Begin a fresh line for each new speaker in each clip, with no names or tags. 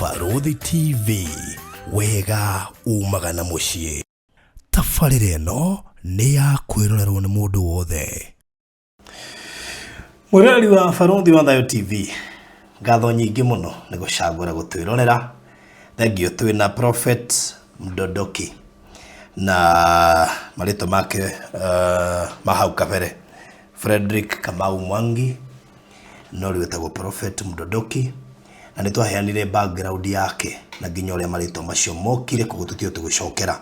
Barũthi TV, wega umaga na mũciĩ. Tabarĩra ĩno nĩ ya kwĩrorerwo nĩ mũndũ wothe. Mwĩroreri wa Barũthi wa Thayũ TV, ngatho nyingĩ mũno nĩ gũcagũra gũtwĩrorera. Thengiũ twĩna Prophet Mdodoki na marĩtwa make ma hau kabere Frederick Kamau Mwangi, no rĩu etagwo Prophet Mdodoki, na nĩ twaheanire background yake na nginya ũrĩa marĩtwa macio mokire, koguo tũtiho tũgũcokera.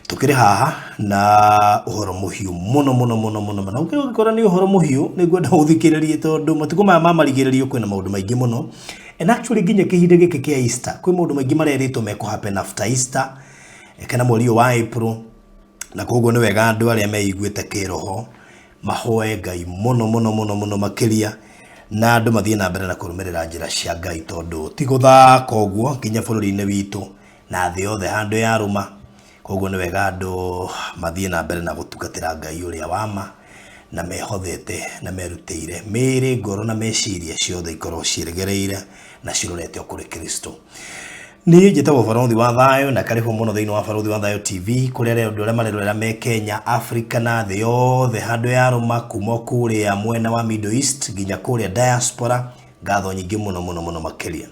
Tũkĩrĩ haha na ũhoro mũhiũ mũno mũno mũno mũno mũno. Ũngĩgĩkorwo nĩ ũhoro mũhiũ nĩ ngwenda ũthikĩrĩrie tondũ matukũ maya ma marigĩrĩrio kwĩna maũndũ maingĩ mũno. And actually nginya kĩhinda gĩkĩ kĩa Easter kwĩ maũndũ maingĩ marerĩtwo mekũ happen after Easter kana mweri ũyũ wa April, na koguo nĩ wega andũ arĩa meiguĩte kĩroho mahoe Ngai mũno mũno mũno mũno makĩria, na andũ mathiĩ na mbere na kũrũmĩrĩra njĩra cia Ngai tondũ ti gũthaka ũguo nginya bũrũri-inĩ witũ na thĩ yothe handũ yarũma. Koguo nĩ wega andũ mathiĩ na mbere na gũtungatĩra Ngai ũrĩa wa ma na mehothete na merutĩire mĩĩrĩ, ngoro na meciria ciothe ikorwo ciĩregereire na cirorete o kũrĩ Kristo. Niĩ njĩtagwo Barũthi wa Thayũ na karĩbũ mũno thĩinĩ wa Barũthi wa Thayũ TV kũrĩa rĩo andũ arĩa marerorera me Kenya, Africa na thĩ yothe handũ yarũma kuma kũrĩa mwena wa Middle East nginya kũrĩa diaspora. Ngatho nyingĩ mũno mũno mũno makĩria.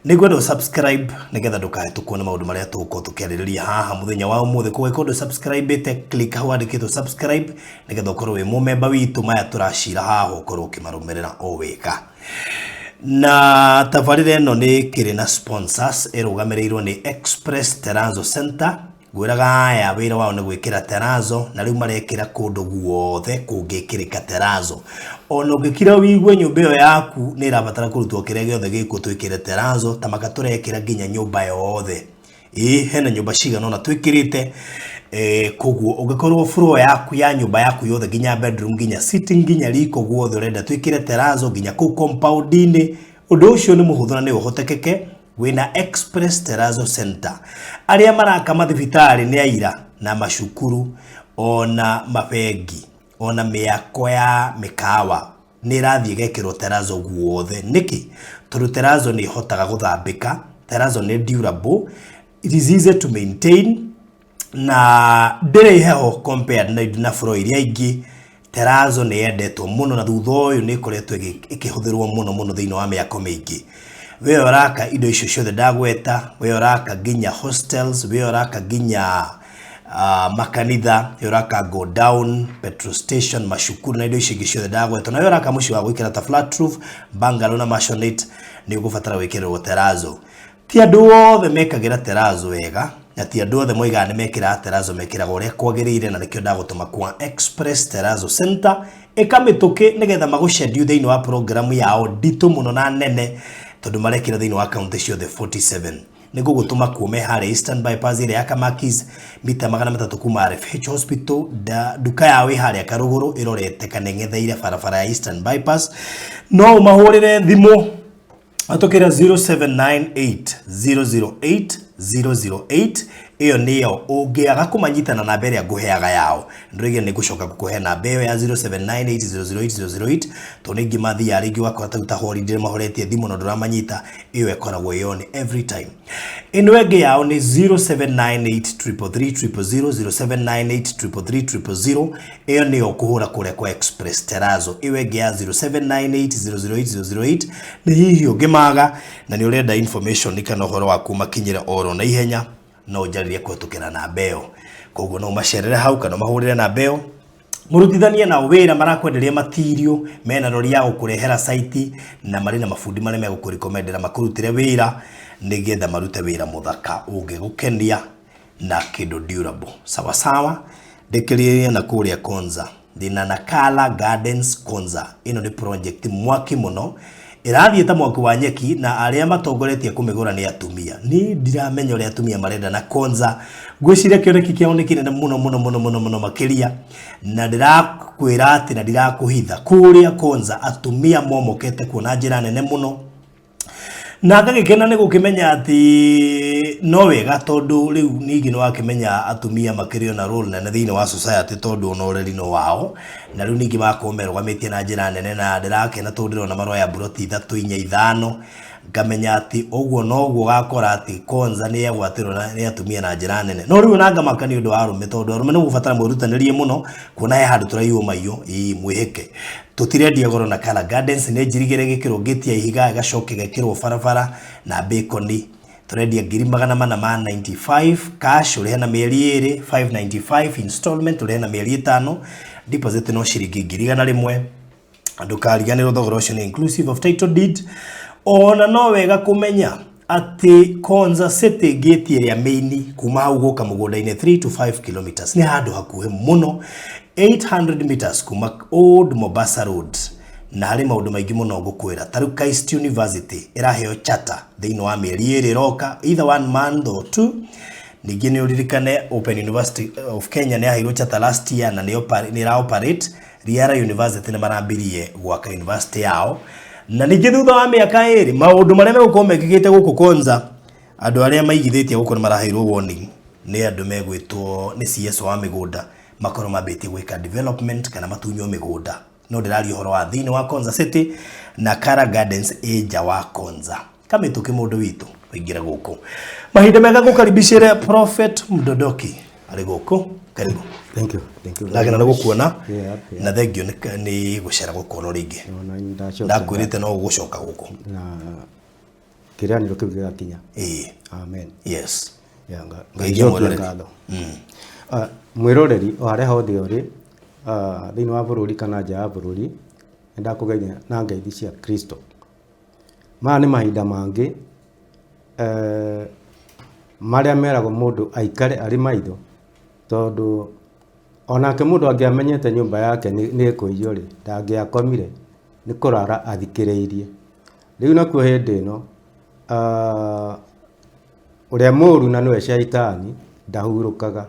Nĩ ngwenda subscribe nĩgetha ndũkahĩtũkwo nĩ maũndũ marĩa tũgũkorwo tũkĩarĩrĩria haha mũthenya wa ũmũthĩ. Kũngĩkorwo ndũ subscribe-ĩte, click hau handĩkĩtwo subscribe nĩgetha ũkorwo wĩ mũmemba witũ, maya tũracira haha ũkorwo ũkĩmarũmĩrĩra o wega. Na tabarĩra ĩno nĩ ĩkĩrĩ na sponsors, ĩrũgamĩrĩirwo nĩ Express Terrazzo Center. Ngwĩraga aya wĩra wao nĩ gwĩkĩra terrazzo, na rĩu marekĩra kũndũ guothe kũngĩkĩrĩka terrazzo. Ona ũngĩkira wĩigue nyũmba ĩyo yaku nĩ ĩrabatara kũrutwo kĩrĩa gĩothe gĩkuo twĩkĩre terrazzo, ta maka tũrekĩra nginya nyũmba yothe. Ĩĩ hena nyũmba cigana ũna twĩkĩrĩte, koguo ũngĩkorwo floor yaku ya nyũmba yaku yothe nginya bedroom nginya sitting nginya riko guothe ũrenda twĩkĩre terrazzo nginya kũu compound-inĩ, ũndũ ũcio nĩ mũhũthũ na nĩ ũhotekeke wĩna Express Terrazzo Center. Arĩa maraka mathibitarĩ nĩ aira na macukuru ona mabengi ona mĩako ya mĩkawa nĩ ĩrathiĩ ĩgekĩrwo terrazzo guothe. Nĩkĩ? Tondũ terrazzo nĩ ĩhotaga gũthambĩka, terrazzo nĩ durable, it is easy to maintain na ndĩrĩ heho compared na floor iria ingĩ. Terrazzo nĩ yendetwo mũno na thutha ũyũ nĩ ĩkoretwo ĩkĩhũthĩrwo mũno mũno thĩinĩ wa mĩako mĩingĩ. We ũraka indo icio ciothe ndagweta, we ũraka nginya hostels, we ũraka nginya makanitha, we ũraka go down, petrol station, macukuru na indo icio ingĩ ciothe ndagweta. Na we ũraka mũciĩ wa gũikara ta flat roof, bungalow na maisonette, nĩ ũgũbatara gwĩkĩrĩrwo terrazzo. Ti andũ othe mekagĩra terrazzo wega, na ti andũ othe moigaga nĩ mekĩraga terrazzo mekĩraga ũrĩa kwagĩrĩire, na nĩkĩo ndagũtũma kwa Express Terrazzo Center ĩka mĩtũkĩ nĩgetha magũcendio thĩinĩ wa programu yao nditũ mũno na nene, tondũ marekĩra thĩinĩ wa kaunti ciothe 47. Nĩ ngũgũtũma kuo me harĩa Eastern Bypass ĩrĩa ya Kamakis, mita 300 kuma RFH Hospital, nduka yao ĩ harĩa Karũgũrũ ĩrorete kana ĩng'etheire barabara ya Eastern Bypass. No ũmahũrĩre thimũ atũkĩra 0798 008 008, ĩyo nĩyo ũngĩaga kũmanyita na namba ĩrĩa ngũheaga yao. Ndũrĩge nĩ ngũcoka gũkũhe namba ĩyo ya 0798 008 008, tondũ nĩ ingĩ mathiaga rĩngĩ ũgakora ta ta holiday mahoretie thimũ na ndũramanyita, ĩyo ĩkoragwo ĩyo nĩ every time. Ĩno ĩngĩ yao nĩ 0798 333 000, 0798 333 000, ĩyo nĩyo ũkũhũra kũrĩa kwa Express Terrazzo. Ĩyo ĩngĩ ya 0798 008 008 nĩ hihi ũngĩmaga na nĩ ũrenda information kana ũhoro waku ũmakinyĩre oro na ihenya, no ũnjarĩrie kũhetũkĩra namba ĩyo. Koguo no ũmacerere hau kana ũmahũrĩre namba ĩyo, mũrutithanie nao wĩra, marakwenderia matirio, mena rori ya gũkũrehera site na marĩ na mabundi marĩa megũkũrekomendera makũrutĩre wĩra nĩgetha marute wĩra mũthaka ũngĩgũkenia na kĩndũ durable. Sawa sawa, ndĩkĩrĩrie na kũrĩa Konza ndĩna Nakala Gardens Konza. Ĩno nĩ project mwaki mũno, ĩrathiĩ ta mwaki wa nyeki, na arĩa matongoretie kũmĩgũra nĩ atumia. Niĩ ndiramenya ũrĩa atumia marenda na Konza. Ngwĩciria kĩoneki kĩao nĩ kĩnene mũno mũno mũno mũno mũno makĩria, na ndĩrakwĩra atĩ na ndirakũhitha, kũrĩa Konza atumia momokete kuo na njĩra nene mũno, na ngagĩkena nĩ gũkĩmenya atĩ no wega, tondũ rĩu ningĩ nĩ wakĩmenya atumia makĩrĩ ona role nene thĩinĩ wa society, tondũ ona ũreri no wao. Na rĩu ningĩ magakorwo merũgamĩtie na njĩra nene, na ndĩrakena tondũ ndĩrona maroya mburoti ithatũ, inya, ithano, ngamenya atĩ ũguo noguo ũgakora atĩ Konza nĩ yegwatĩrwo nĩ atumia na njĩra nene. No rĩu ona ngamaka nĩ ũndũ wa arũme, tondũ arũme nĩ mũgũbatara mwĩrutanĩrie mũno kuona he handũ tũraiywo maiyo, ĩĩ mwĩhĩke. Tũtirendia goro na Kala Gardens nĩ njirigĩre ĩgĩkĩrwo gate ya ihiga ĩgacoka ĩgekĩrwo barabara na bacon. Tũrendia 495,000 cash ũrĩhe na mĩeri ĩrĩ, 595 installment ũrĩhe na mĩeri ĩtano, deposit no ciringi 100,000. Ndũkariganĩrwo thogora ũcio nĩ inclusive of title deed. Ona no wega kũmenya atĩ Konza City gate ĩrĩa main kuma hau gũka mũgũnda-inĩ 3 to 5 kilometers nĩ handũ hakuhĩ mũno, 800 meters kuma Old Mombasa Road, na harĩ maũndũ maingĩ mũno ngũkwĩra. Ta rĩu KAIST University ĩraheo charter thĩinĩ wa mĩeri ĩrĩ ĩroka, either one month or two. Ningĩ nĩ ũririkane Open University of Kenya nĩ yaheirwo charter last year na nĩ ĩra operate. Riara University nĩ marambirie gwaka university yao, na ningĩ thutha wa mĩaka ĩrĩ maũndũ marĩa megũkorwo mekĩkĩte gũkũ Konza, andũ arĩa maigithĩtie gũkũ nĩ maraheirwo warning nĩ andũ megwĩtwo nĩ CS wa mĩgũnda, makorwo mambĩtie gwĩka development kana matunywo mĩgũnda. No ndĩraria ũhoro wa thĩinĩ wa Konza City na Kara Gardens ĩ nja wa Konza. Kamĩtũkĩ mũndũ witũ ũingĩre gũkũ. Mahinda mega gũkaribicĩre Prophet Mdodoki arĩ gũkũ. Karibu.
Thank you. Thank you.
Ndagena nĩ gũkuona.
Yeah.
Na thengio nĩ gũcera gũkũ no rĩngĩ.
Ona ndacokia.
Ndakwĩrĩte no ũgũcoka gũkũ.
Na kĩranĩro kĩu gĩgakinya.
Ĩĩ.
Amen.
Yes.
Yeah,
Ngai
njokia
mwĩroreri.
ngatho. Ah, mwĩroreri o harĩa hothe ũrĩ, ah, thĩinĩ wa bũrũri kana nja ya bũrũri, nĩ ndakũgeithia na ngeithi cia Kristo. Maya nĩ mahinda mangĩ eh, marĩa meragwo mũndũ aikare arĩ maitho, tondũ onake mũndũ angĩamenyete nyũmba yake nĩ ĩkũiywo rĩ, ndangĩakomire, nĩ kũrara athikĩrĩirie. Rĩu nakuo hĩndĩ ĩno, ah, ũrĩa mũru na nĩwe shaitani ndahurũkaga.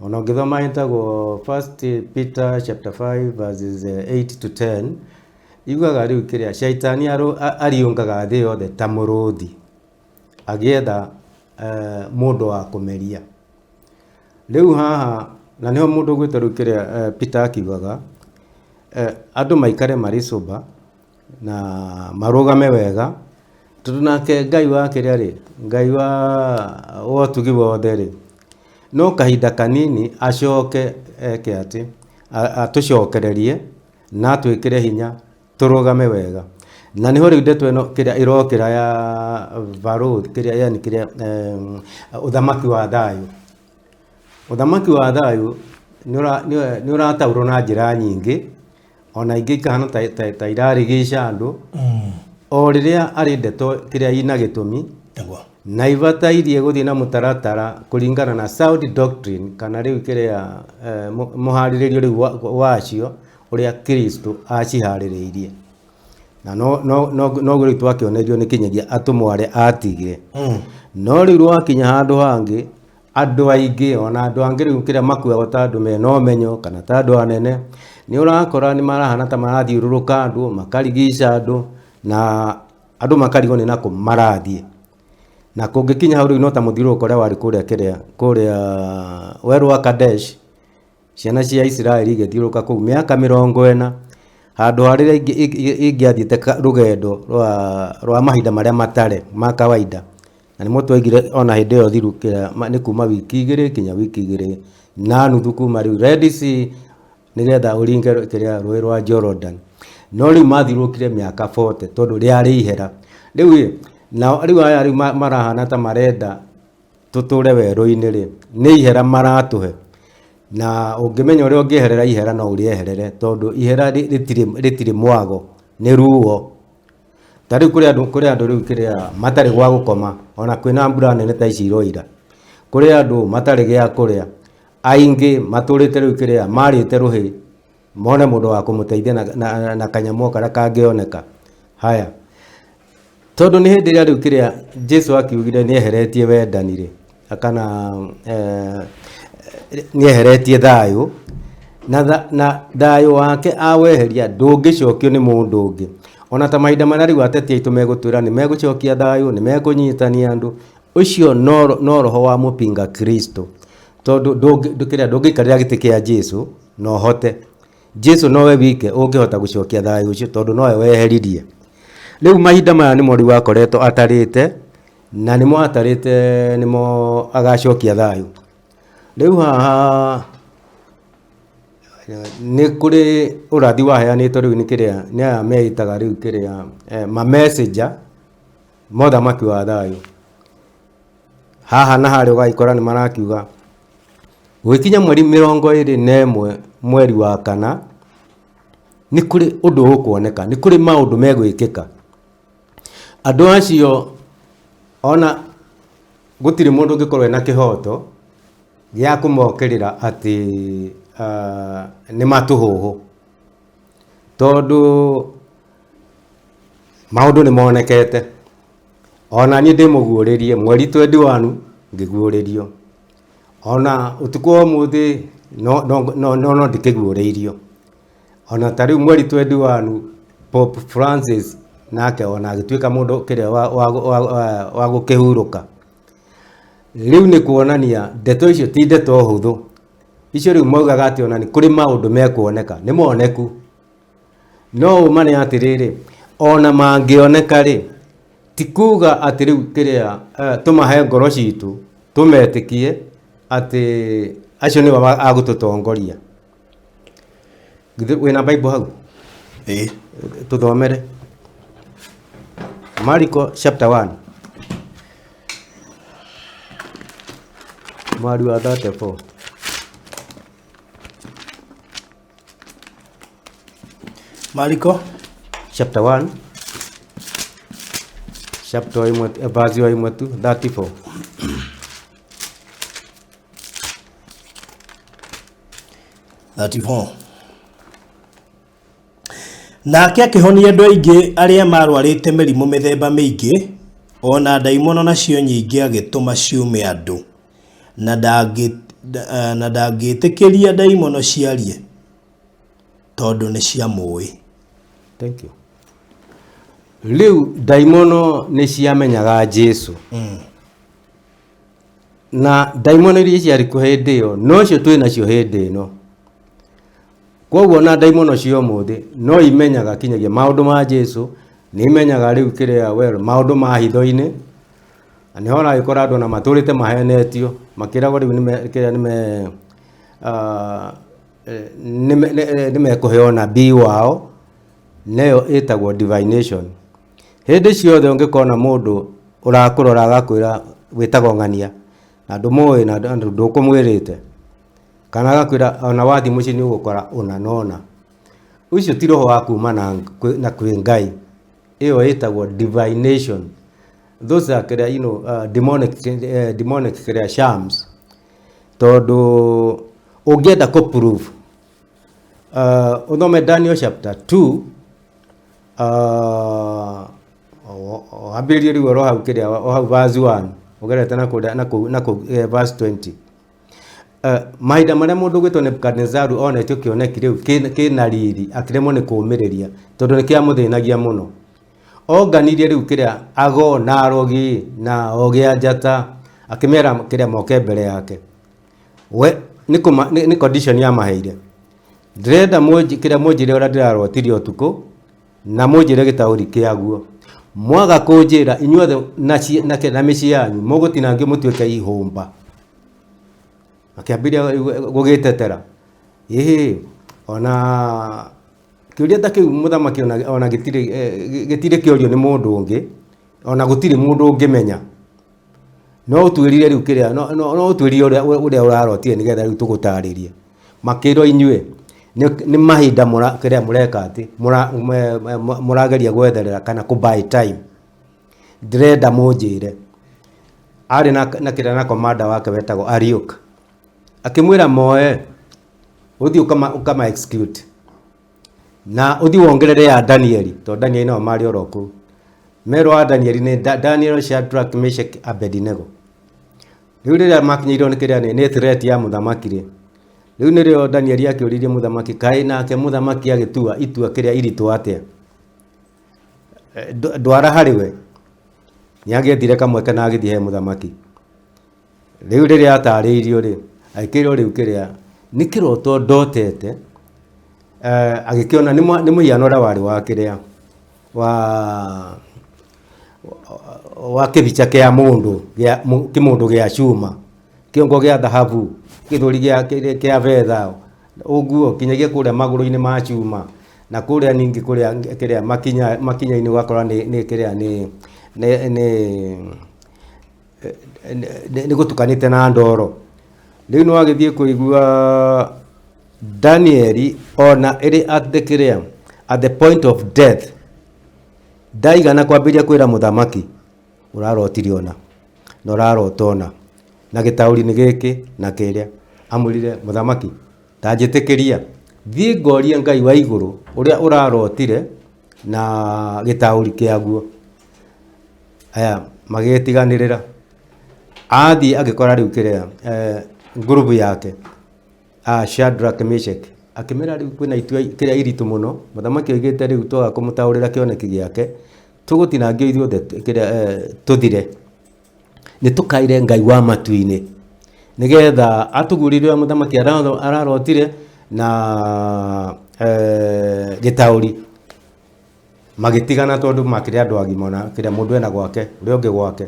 Ona ũngĩthoma ĩtagwo First Peter chapter 5 verses 8 to 10, yugaga rĩu kĩrĩa shaitani ariũngaga thĩ yothe ta mũrũthi agĩetha mũndũ wa kũmeria. Rĩu haha na nĩho mũndũ ũgwĩtwo rĩu kĩrĩa Peter akiugaga, andũ maikare marĩ sober na marũgame wega, tondũ nake Ngai wa kĩrĩa rĩ, Ngai wa ũtugi wothe rĩ, no kahinda kanini acoke eke atĩ atũcokererie na atwĩkĩre hinya tũrũgame wega. Na nĩho rĩu ndeto ĩno kĩrĩa ĩrokĩra ya barũthi, kĩrĩa yani kĩrĩa ũthamaki wa thayũ. Ũthamaki wa thayũ nĩ ũrataũrwo na njĩra nyingĩ, ona ingĩ ikahana ta irarigica andũ, o rĩrĩa arĩ ndeto kĩrĩa ina gĩtũmi, na ibatairie gũthiĩ na mũtaratara kũringana na sound doctrine, kana rĩu kĩrĩa mũharĩrĩrio rĩu wacio ũrĩa Kristo aciharĩrĩirie. Na no rĩu twakĩonerio nĩ kinyagia atũmwo arĩa atigire. No rĩu rwakinya handũ hangĩ, andũ aingĩ ona andũ angĩ rĩu kĩrĩa makuagwo ta andũ mena ũmenyo kana ta andũ anene, nĩ ũrakora nĩ marahana ta marathiũrũrũka andũ, makarigica andũ, na andũ makarigwo nĩ nakũ marathiĩ. Na kũngĩkinya hau rĩu no ta mũthiũrũrũko ũrĩa warĩ kũrĩa kĩrĩa, kũrĩa werũ wa Kadesh, ciana cia Isiraeli igĩthiũrũrũka kũu mĩaka 40, handũ harĩa ingĩathiĩte rũgendo rwa mahinda marĩa matare ma kawaida. Na nĩmo twaigire ona hĩndĩ ĩyo thiru nĩ kuma wiki igĩrĩ kinya wiki igĩrĩ na nuthu kuma rĩu Red Sea nĩgetha ũringe kĩrĩa rũĩ rwa Jordan. No rĩu mathiũrũrũkire mĩaka 40 tondũ rĩarĩ ihera. Rĩu ĩ, nao rĩu aya rĩu marahana ta marenda tũtũre werũ-inĩ rĩ, nĩ ihera maratũhe. Na ũngĩmenya ũrĩa ũngĩeherera ihera no ũrĩeherere, tondũ ihera rĩtirĩ mwago, nĩ ruo. Ta rĩu kũrĩ andũ, kũrĩ andũ rĩu kĩrĩa matarĩ gwa gũkoma, ona kwĩna mbura nene ta ici iroira. Kũrĩ andũ matarĩ gĩa kũrĩa, aingĩ matũrĩte rĩu kĩrĩa marĩte rũhĩ, mone mũndũ wa kũmũteithia na kanyamũ karĩa kangĩoneka. Haya, tondũ nĩ hĩndĩ ĩrĩa rĩu kĩrĩa Jesu akiugire nĩ eheretie wendani rĩ, kana nĩ eheretie thayũ, na thayũ wake aweheria ndũngĩcokio nĩ mũndũ ũngĩ. Ona ta mahinda marĩa rĩu ateti aitũ megũtwĩra nĩ megũcokia thayũ, nĩ mekũnyitania andũ, ũcio no roho wa mũpinga Kristo. Tondũ kĩrĩa ndũngĩikarĩra gĩtĩ kĩa Jesu na ũhote. Jesu nowe wike ũngĩhota gũcokia thayũ ũcio tondũ nowe weheririe. Rĩu mahinda maya nĩmo rĩu akoretwo atarĩte na nĩmo atarĩte nĩmo agacokia thayũ. Rĩu haha nĩ kũrĩ ũrathi waheanĩtwo rĩu nĩ kĩrĩa nĩ aya meĩtaga rĩu kĩrĩa ma messenger ma ũthamaki wa thayũ. Haha na harĩa ũgagĩkora nĩ marakiuga gũgĩkinya mweri 21 mweri wa kana nĩ kũrĩ ũndũ ũkuoneka, nĩ kũrĩ maũndũ megwĩkĩka. Andũ acio ona gũtirĩ mũndũ ũngĩkorwo ena kĩhoto gĩa kũmokĩrĩra atĩ nĩ matũhũhũ, tondũ maũndũ nĩ monekete. Ona niĩ ndĩmũguũrĩrie mweri 21 ngĩguũrĩrio, ona ũtukũ wa ũmũthĩ no ndĩkĩguũrĩirio. Ona ta rĩu mweri 21 Pope Francis nake ona agĩtuĩka mũndũ kĩrĩa wa gũkĩhurũka. Rĩu nĩ kuonania ndeto icio ti ndeto hũthũ. Icio rĩu maugaga atĩ ona nĩ kũrĩ maũndũ mekuoneka, nĩ moneku. No ũma nĩ atĩrĩrĩ, ona mangĩoneka rĩ, ti kuga atĩ rĩu kĩrĩa tũmahe ngoro citũ tũmetĩkie atĩ acio nĩo agũtũtongoria. Githĩ wĩna Bible hau?
Ĩĩ.
Tũthomere. Mariko chapter 1. Mwari wa 34.
Mariko
Chapter 1. Chapter ĩmwe, verse wa ĩmwe tu, 34.
34. Nake akĩhonia andũ aingĩ arĩa maarwarĩte mĩrimũ mĩthemba mĩingĩ, o na ndaimono nacio nyingĩ agĩtũma ciume andũ, na ndangĩĩtĩkĩria ndaimono ciarie, tondũ nĩ ciamũũĩ.
Thank you. Rĩu ndaimono nĩ ciamenyaga Jesu. Na ndaimono iria ciarĩ kuo hĩndĩ ĩyo nocio twĩ nacio hĩndĩ ĩno. Koguo ona ndaimono cia ũmũthĩ no imenyaga kinyagia maũndũ ma Jesu, nĩ imenyaga rĩu kĩrĩa well maũndũ ma hitho-inĩ, na nĩho ũragĩkora andũ ona matũrĩte mahenetio makĩragwo rĩu nĩme kĩrĩa nĩme nĩmekũheo nabii wao, neyo ĩtagwo divination. Hĩndĩ ciothe ũngĩkona mũndũ ũrakũrora agakwĩra wĩtagwo ng'ania na ndũmũĩ na ndũkũmwĩrĩte, kana agakwĩra ona wathiĩ mũciĩ nĩ ũgũkora ũna na ũna, ũcio ti roho wa kuma na kwĩ Ngai, ĩyo ĩtagwo divination. Those are kĩrĩa you know, demonic, demonic kĩrĩa charms, tondũ ũngĩenda kũ prove ũthome Daniel chapter 2 wambĩrĩrie rĩu oro hau kĩrĩa o hau verse 1 ũgerete na kũrĩa na kũu na kũu verse 20. Mahinda marĩa mũndũ ũgwĩtwo Nebukadinezaru onetio kĩoneki rĩu kĩna riri akĩremwo nĩ kũũmĩrĩria tondũ nĩ kĩamũthĩnagia mũno. Onganirie rĩu kĩrĩa ago na arogi na ogĩ a njata akĩmera kĩrĩa moke mbere yake. We nĩ condition yamaheire. Ndĩrenda kĩrĩa mũnjĩre ũrĩa ndĩrarotire ũtukũ na mũnjĩre gĩtaũri kĩaguo. Mwaga kũnjĩra inyuothe na mĩciĩ yanyu mũgũtinangio mũtuĩke ihũmba. Makĩambĩrĩria gũgĩtetera. Ĩhĩ, ona kĩũria ta kĩu mũthamaki ona gĩtirĩ kĩorio nĩ mũndũ ũngĩ, ona gũtirĩ mũndũ ũngĩmenya. No ũtwĩrire rĩu kĩrĩa, no ũtwĩrire ũrĩa ũrarotire nĩgetha rĩu tũgũtarĩrie. Makĩrwo inyuĩ nĩ mahinda kĩrĩa mũreka atĩ, mũrageria gwetherera kana kũ buy time. Ndĩrenda mũnjĩre. Arĩ na kĩrĩa na commander wake wetagwo Ariok. Akĩmwĩra moe, ũthiĩ ũkama execute. Na ũthiĩ wongerere ya Danieli, tondũ Danieli nao marĩ oro kũu. Merwo a Danieli nĩ Daniel, Shadrach, Meshach, Abednego. Rĩu rĩrĩa makinyĩirwo nĩ kĩrĩa nĩ threat ya mũthamaki rĩ, rĩu nĩrĩo Danieli akĩũririe mũthamaki, kaĩ nake mũthamaki agĩtua itua kĩrĩa iritũ atĩa? Ndwara harĩ we. Nĩ agĩethire kamweke na agĩthiĩ he mũthamaki. Rĩu rĩrĩa atarĩirio rĩ, agĩkĩrwo rĩu kĩrĩa, nĩ kĩroto ndotete, Agĩkĩona nĩ mũhiano ũrĩa warĩ wa kĩrĩa wa wa kĩbica kĩa mũndũ gĩa kĩmũndũ gĩa cuma, kĩongo gĩa thahabu, gĩthũri gĩa kĩa betha, ũguo kinyagia kũrĩa magũrũ-inĩ ma cuma, na kũrĩa ningĩ kũrĩa kĩrĩa makinya makinya-inĩ ũgakora nĩ kĩrĩa nĩ gũtukanĩte na ndoro. Rĩu nĩ wagĩthiĩ kũigua Danieli ona ĩrĩ at the kĩrĩa at the point of death ndaigana kwambĩrĩria kwĩra mũthamaki ũrarotire ũna na ũrarota ũna na gĩtaũri nĩ gĩkĩ na kĩrĩa. Amwĩrire mũthamaki ta njĩtĩkĩria thiĩ ngorie Ngai wa igũrũ ũrĩa ũrarotire na gĩtaũri kĩaguo. Aya magĩgĩtiganĩrĩra. Athiĩ agĩkora rĩu kĩrĩa ngurubu yake a Shadrach, Meshach akĩmera rĩu kwĩna itua kĩrĩa iritũ mũno, mũthamaki oigĩte rĩu twaga kũmũtaũrĩra kĩoneki gĩake tũgũtinangio ithuothe kĩrĩa tũthire. Nĩ tũkaire Ngai wa matu-inĩ nĩgetha atũguũrĩrie ũrĩa mũthamaki ararotire na gĩtaũri. Magĩtigana tondũ makĩrĩ andũ agima ona kĩrĩa mũndũ ena gwake ũrĩa ũngĩ gwake.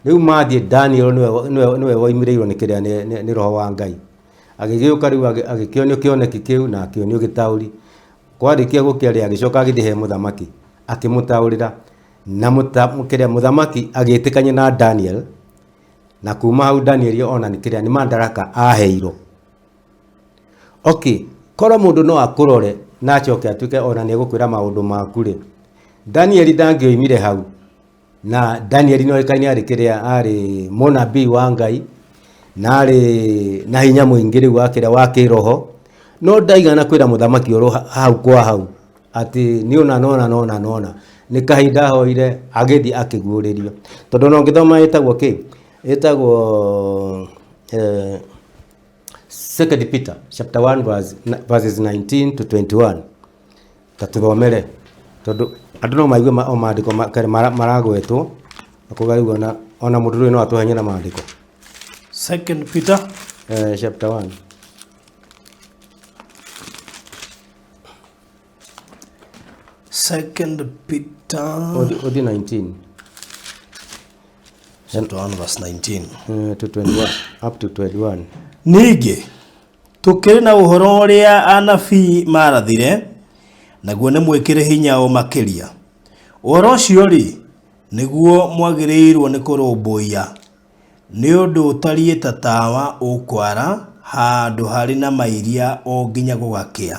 Rĩu mathiĩ Daniel nĩwe woimĩrĩirwo nĩ kĩrĩa nĩ roho wa Ngai. Agĩgĩũka rĩu agĩkĩonio kĩoneki kĩu na akĩonio gĩtaũri. Kwarĩkia gũkĩa rĩ, agĩcoka agĩthiĩ he mũthamaki akĩmũtaũrĩra na kĩrĩa mũthamaki agĩtĩkania na Daniel, na kuma hau Daniel ona nĩ kĩrĩa nĩ madaraka aheirwo. Okay, korwo mũndũ no akũrore na acoke atuĩke ona nĩ egũkwĩra maũndũ maku rĩ, Daniel ndangĩoimire hau. Na Danieli nĩ oĩkaine arĩ kĩrĩa arĩ mũnabii wa Ngai na arĩ na hinya mũingĩ rĩu wa kĩrĩa wa kĩroho, no ndaigana kwĩra mũthamaki oro hau kwa hau atĩ nĩ ũna na ũna na ũna na ũna. Nĩ kahinda ahoire agĩthiĩ akĩguũrĩrio. Tondũ ona ũngĩthoma ĩtagwo kĩ? Ĩtagwo Second Peter chapter 1 verses 19 to 21. Ta tũthomere tondũ andũ no maigue o maandĩko maragwetwo makuga rĩu ona mũndũ ndũĩ no atũhenye na maandĩko.
Second Peter
Chapter 1.
Second Peter
Ũthiĩ 19.
Chapter 1 verse 19.
To 21, up to 21.
Ningĩ Tũkĩrĩ na ũhoro ũrĩa anabii maarathire, naguo nĩ mwĩkĩre hinya o makĩria. Ũhoro ũcio-rĩ, nĩguo mwagĩrĩirũo nĩ kũrũmbũiya, nĩ ũndũ ũtariĩ ta tawa ũkwara handũ harĩ na mairia o nginya gũgakĩa,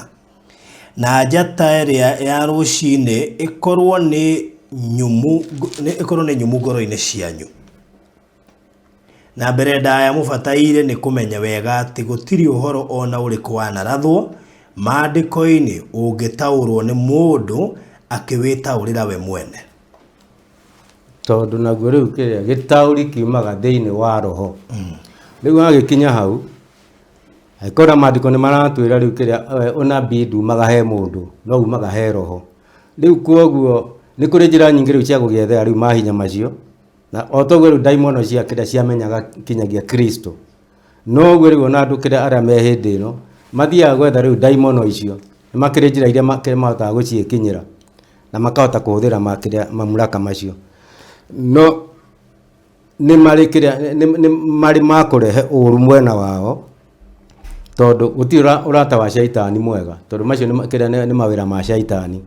na njata ĩrĩa ya rũcinĩ ĩkorũo nĩ nyũmũ ngoro-inĩ cianyu. Na mbere ndaya mũbataire nĩ kũmenya wega atĩ gũtirĩ ũhoro o na ũrĩkũ wanarathwo Maandĩko-inĩ ũngĩtaũrũo nĩ mũndũ akĩwĩtaũrĩra we mwene.
Tondũ naguo rĩu kĩrĩa gĩtaũri kiumaga thĩinĩ wa roho. Rĩu agĩkinya hau, angĩkorwo maandĩko nĩ maratwĩra rĩu kĩrĩa ũnabii ndumaga he mũndũ, no umaga he roho. Rĩu kwoguo nĩ kũrĩ njĩra nyingĩ rĩu cia gũgĩethera rĩu mahinya macio. Na o toguo rĩu ndaimono cia kĩrĩa ciamenyaga kinyagia Kristo, noguo rĩu ona andũ kĩrĩa arĩa me hĩndĩ ĩno mathiaga gwetha rĩu ndaimono icio, nĩ makĩrĩ njĩra iria mahotaga gũciĩkinyĩra na makahota kũhũthĩra kĩrĩa mamuraka macio. No nĩ marĩ kĩrĩa nĩ marĩ ma kũrehe ũru mwena wao, tondũ gũtirĩ ũrata wa caitani mwega, tondũ macio kĩrĩa nĩ mawĩra ma caitani.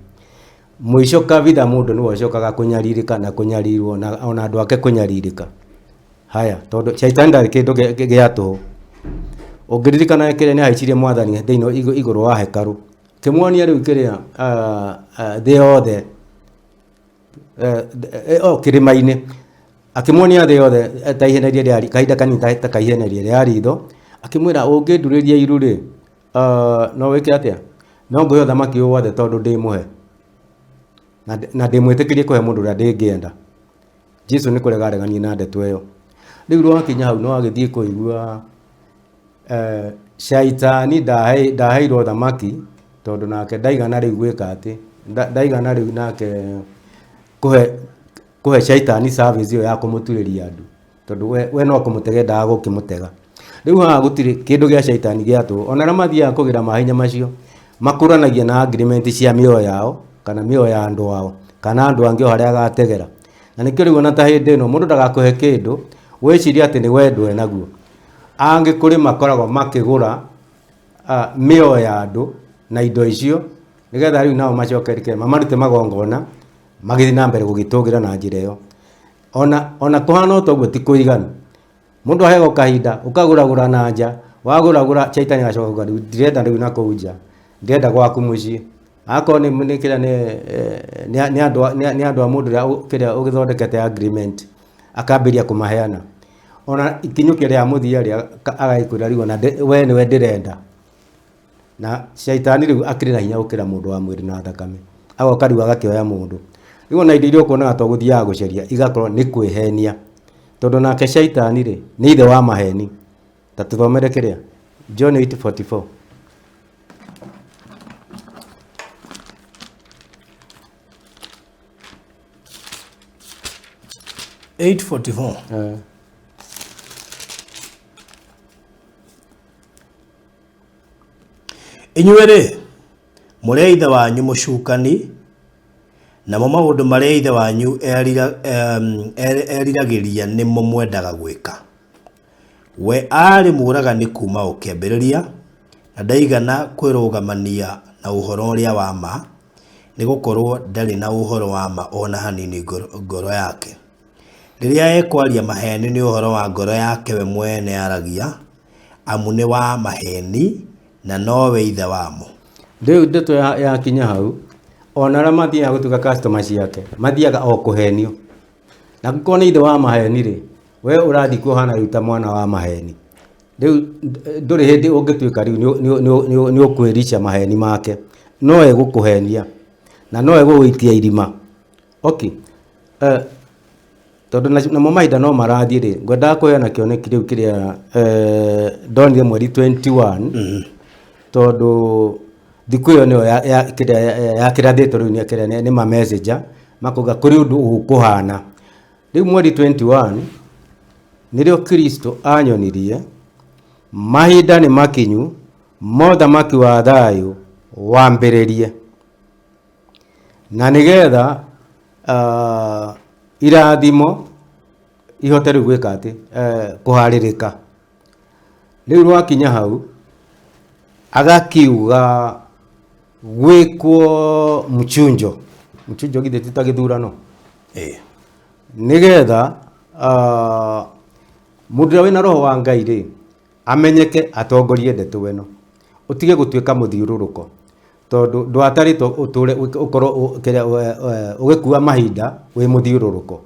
Mũico kabitha mũndũ nĩwe ũcokaga kũnyarirĩka na kũnyarirwo na ona andũ ake kũnyarirĩka. Haya, tondũ caitani ndarĩ kĩndũ gĩa tũhũ. Ũngĩririkana kĩrĩa nĩ ahaicirie mwathani thĩinĩ igũrũ wa hekarũ. Kĩmuonia rĩu kĩrĩa thĩ yothe o kĩrĩma-inĩ. Akĩmuonia thĩ yothe ta iheneria rĩa kahinda kanini ta kaiheneria rĩa ritho. Akĩmwĩra ũngĩndurĩria iru rĩ, No wĩke atĩa? No ngũhe ũthamaki ũyũ wothe tondũ ndĩ mũhe, na ndĩmwĩtĩkĩrie kũhe mũndũ ũrĩa ndĩngĩenda. Jesu nĩ kũrega areganie na ndeto ĩyo. Rĩu rwakinya hau no agĩthiĩ kũigua caitani ndaheirwo ũthamaki tondũ nake ndaigana rĩu gwĩka atĩ, ndaigana rĩu nake kũhe caitani service ĩyo ya kũmũturĩria ndu. Tondũ we no kũmũtega endaga gũkĩmũtega. Rĩu haha gũtirĩ kĩndũ gĩa caitani gĩa tũhũ. Ona arĩa mathiaga kũgĩra mahinya macio, Makũranagia na agreement cia mĩoyo yao kana mĩoyo ya andũ ao kana andũ angĩ o harĩa agategera. Na nĩkĩo rĩu ona ta hĩndĩ ĩno mũndũ ndagakũhe kĩndũ wĩcirie atĩ nĩ wendo enaguo. Angĩ kũrĩ makoragwo makĩgũra mĩoyo ya andũ na indo icio nĩgetha rĩu nao macoke mamarute magongona magĩthiĩ na mbere gũgĩtũgĩra na njĩra ĩyo. Ona kũhana o ta ũguo ti kũiganu. Mũndũ aheagwo kahinda ũkagũragũra na nja, wagũragũra caitani agacoka akauga rĩu ndirenda rĩu nakũu nja, ndĩrenda gwaku mũciĩ. Akorwo nĩ nĩ kĩrĩa nĩ nĩ andũ nĩ andũ a mũndũ ũrĩa kĩrĩa ũgĩthondekete agreement akambĩrĩria kũmaheana. Ona ikinyũkia rĩa mũthia rĩ agagĩkwĩra rĩu ona we nĩwe ndĩrenda. Na caitani rĩu akĩrĩ na hinya gũkĩra mũndũ wa mwĩrĩ na thakame. Agoka rĩu agakĩoya mũndũ. Rĩu ona indo iria ũkuonaga to gũthiaga gũcaria igakorwo nĩ kwĩhenia. Tondũ nake caitani rĩ, nĩ ithe wa maheni. Ta tũthomere kĩrĩa John 8:44.
8:44. Inyuĩ-rĩ, mũrĩ a ithe wanyu mũcukani, namo maũndũ marĩa ithe wanyu eriragĩria nĩmo mwendaga gwĩka. We aarĩ mũũragani kuuma o kĩambĩrĩria, na ndaigana kwĩrũgamania na ũhoro ũrĩa wa ma, nĩ gũkorũo ndarĩ na ũhoro wa ma o na hanini ngoro yake. Rĩrĩa ekwaria maheeni nĩ ũhoro wa ngoro yake we mwene aragia, amu nĩ wa maheeni na nowe ithe wamo.
Rĩu ndeto yakinya hau, ona arĩa mathiaga gũtuĩka customer ciake, mathiaga o kũhenio. Na angĩkorwo nĩ ithe wa maheni rĩ, we ũrathiĩ kuo ũhana rĩu ta mwana wa maheni. Rĩu ndũrĩ hĩndĩ ũngĩtuĩka rĩu nĩ ũkwĩrica maheni make. No egũkũhenia na no egũgũikia irima. Okay. Tondũ namo mahinda no marathiĩ rĩ, ngwendaga kũheana kĩoneki rĩu kĩrĩa ndonire mweri 21, tondũ thikũ ĩyo nĩyo kĩrĩa yakĩrathĩtwo rĩu nĩ kĩrĩa nĩ ma messenger makauga kũrĩ ũndũ ũkũhana. Rĩu mweri 21 nĩrĩo Kristo anyonirie mahinda nĩ makinyu mothamaki wa thayũ wambĩrĩrie. Na nĩgetha irathimo ihote rĩu gwĩka atĩ, kũharĩrĩka. Rĩu rwakinya hau, agakiuga gwĩkwo mchunjo. Mchunjo githĩ ti ta gĩthurano?
Ĩĩ.
Nĩgetha mũndũ ũrĩa wĩna roho wa Ngai rĩ, amenyeke atongorie ndeto ĩno. Ũtige gũtuĩka mũthiũrũrũko. Tondũ ndwatarĩtwo ũtũre ũkorwo kĩrĩa ũgĩkua mahinda wĩ mũthiũrũrũko.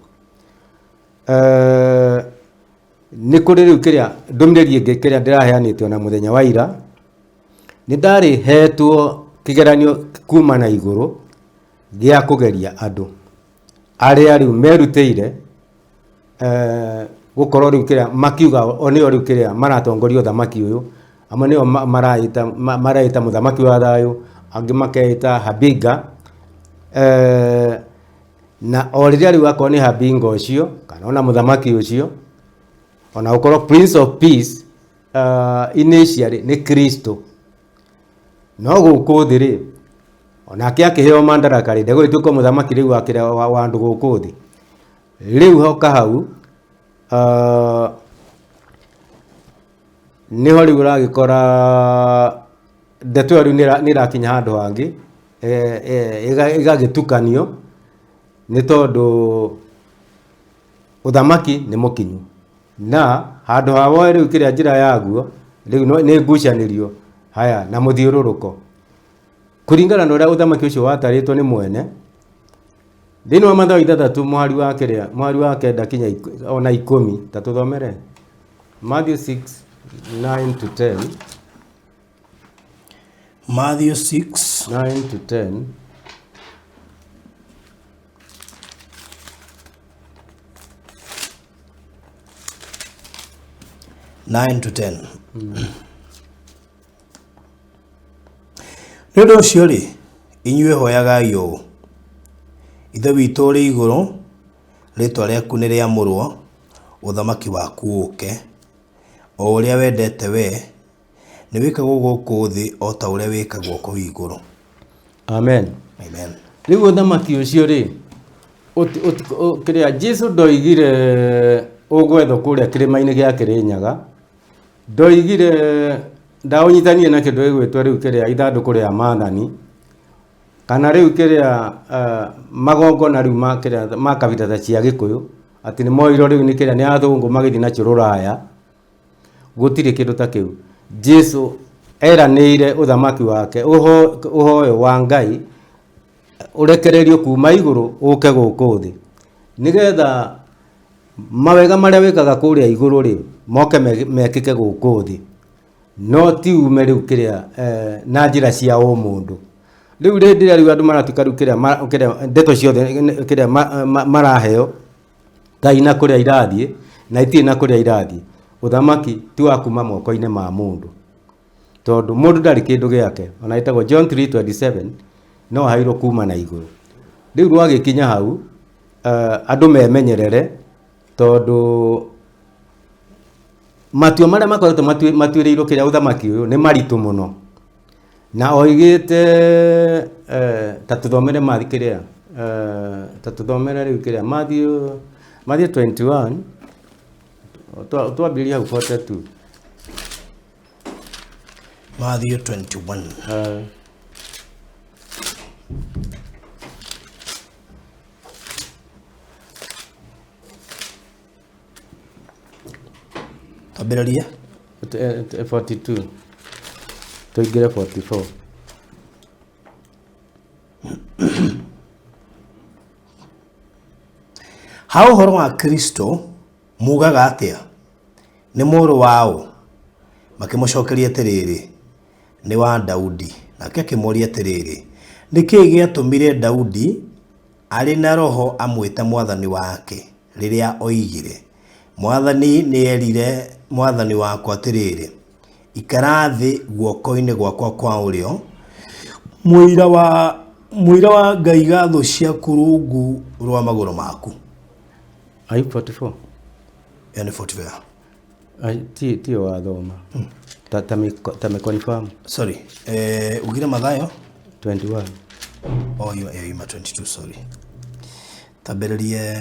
Nĩ kũrĩ rĩu kĩrĩa ndũmĩrĩri ĩngĩ kĩrĩa ndĩraheanĩte ona mũthenya wa ira, nĩ ndarĩ hetwo kĩgeranio kuma na igũrũ gĩa kũgeria andũ arĩa rĩu merutĩire gũkorwo rĩu kĩrĩa makiuga o nĩo rĩu kĩrĩa maratongoria ũthamaki ũyũ, amwe nĩo mareĩta mũthamaki wa thayũ, angĩ makeĩta Habinga. Na o rĩrĩa rĩu akorwo nĩ Habinga ũcio kana ona mũthamaki ũcio, ona gũkorwo Prince of Peace initially nĩ Kristo, no gũkũ thĩ rĩ, onake akĩheo madaraka rĩ, ndegũgĩtuĩka mũthamaki rĩu wa kĩrĩa wa andũ gũkũ thĩ. Rĩu hoka hau nĩho rĩu ũragĩkora ndeto ĩyo rĩu nĩ ĩrakinya handũ hangĩ, ĩgagĩtukanio nĩ tondũ ũthamaki nĩ mũkinyu. Na handũ ha woe rĩu kĩrĩa njĩra yaguo, rĩu nĩ ngucanĩrio haya na mũthiũrũrũko. Kũringana na ũrĩa ũthamaki ũcio watarĩtwo nĩ mwene, thĩinĩ wa Mathayo 6 mũhari wa kĩrĩa, mũhari wa 9 kinya ona 10, ta tũthomere. Matthew 6, 9 to 10.
Matthew 6,
9 to 10.
9 to 10. Nĩ ũndũ ũcio-rĩ, inyuĩ hoyagai ũũ, Ithe witũ ũrĩ igũrũ, rĩĩtwa rĩaku nĩ rĩamũrwo, ũthamaki waku ũũke, o ũrĩa wendete wee, Nĩ wĩkagwo gũkũ thĩ o ta ũrĩa wĩkagwo kũu igũrũ.
Amen.
Amen.
Rĩu ũthamaki ũcio rĩ, kĩrĩa Jesu ndoigire ũgwethwo kũrĩa kĩrĩma-inĩ gĩa Kĩrĩnyaga, ndoigire ndaũnyitanie na kĩndũ gĩgwĩtwo rĩu kĩrĩa ithandũkũ rĩa maathani, kana rĩu kĩrĩa magongona rĩu ma kĩrĩa ma kabira ta cia Gĩkũyũ, atĩ nĩ moirwo rĩu nĩ kĩrĩa nĩ athũngũ magĩthiĩ nakĩo rũraya, gũtirĩ kĩndũ ta kĩu. Jesu eranĩire ũthamaki wake ũhoyo wa Ngai ũrekererio kuma igũrũ ũke gũkũ thĩ, nĩgetha mawega marĩa wĩkaga kũrĩa igũrũ rĩ moke mekĩke gũkũ thĩ, no ti ume rĩu kĩrĩa na njĩra cia ũmũndũ. Rĩu rĩndĩ ĩrĩa rĩu andũ maratuĩka rĩu kĩrĩa kĩrĩa ndeto ciothe kĩrĩa maraheo ta ina kũrĩa irathiĩ na itirĩ na kũrĩa irathiĩ. Ũthamaki ti wa kuma moko-inĩ ma mũndũ, tondũ mũndũ ndarĩ kĩndũ gĩake, ona ĩtagwo John 3:27, no aheirwo kuma na igũrũ. Rĩu rwagĩkinya hau, andũ memenyerere, tondũ matua marĩa makoretwo matuĩrĩirwo kĩrĩa ũthamaki ũyũ nĩ maritũ mũno. Na oigĩte ta tũthomere Matthew kĩrĩa, ta tũthomere rĩu kĩrĩa Matthew, Matthew 21, twambĩrĩrie hau 42.
Matthew 21. Twambĩrĩrie.
42 tũingĩre 44.
Ha ũhoro wa Kristo mugaga atĩa? Nĩ mũrũ wa ũ? Makĩmũcokeria atĩrĩrĩ, Nĩ wa Daudi. Nake akĩmoria atĩrĩrĩ, Nĩ kĩĩ gĩatũmire Daudi arĩ na Roho amwĩte Mwathani wake, rĩrĩa oigire, 'Mwathani nĩerire Mwathani wakwa atĩrĩrĩ, Ikara thĩ guoko-inĩ gwakwa kwa ũrĩo, mũira wa mũira wa ngaiga thũ ciaku rungu rwa magũrũ maku.
Ai 44.
Ĩyo nĩ 44.
Ai ti tiyo wathoma. Ta ta mi ta mi confirm.
Sorry. Ugire Mathayo
21.
Oh, yo ima 22, sorry. Tambĩrĩrie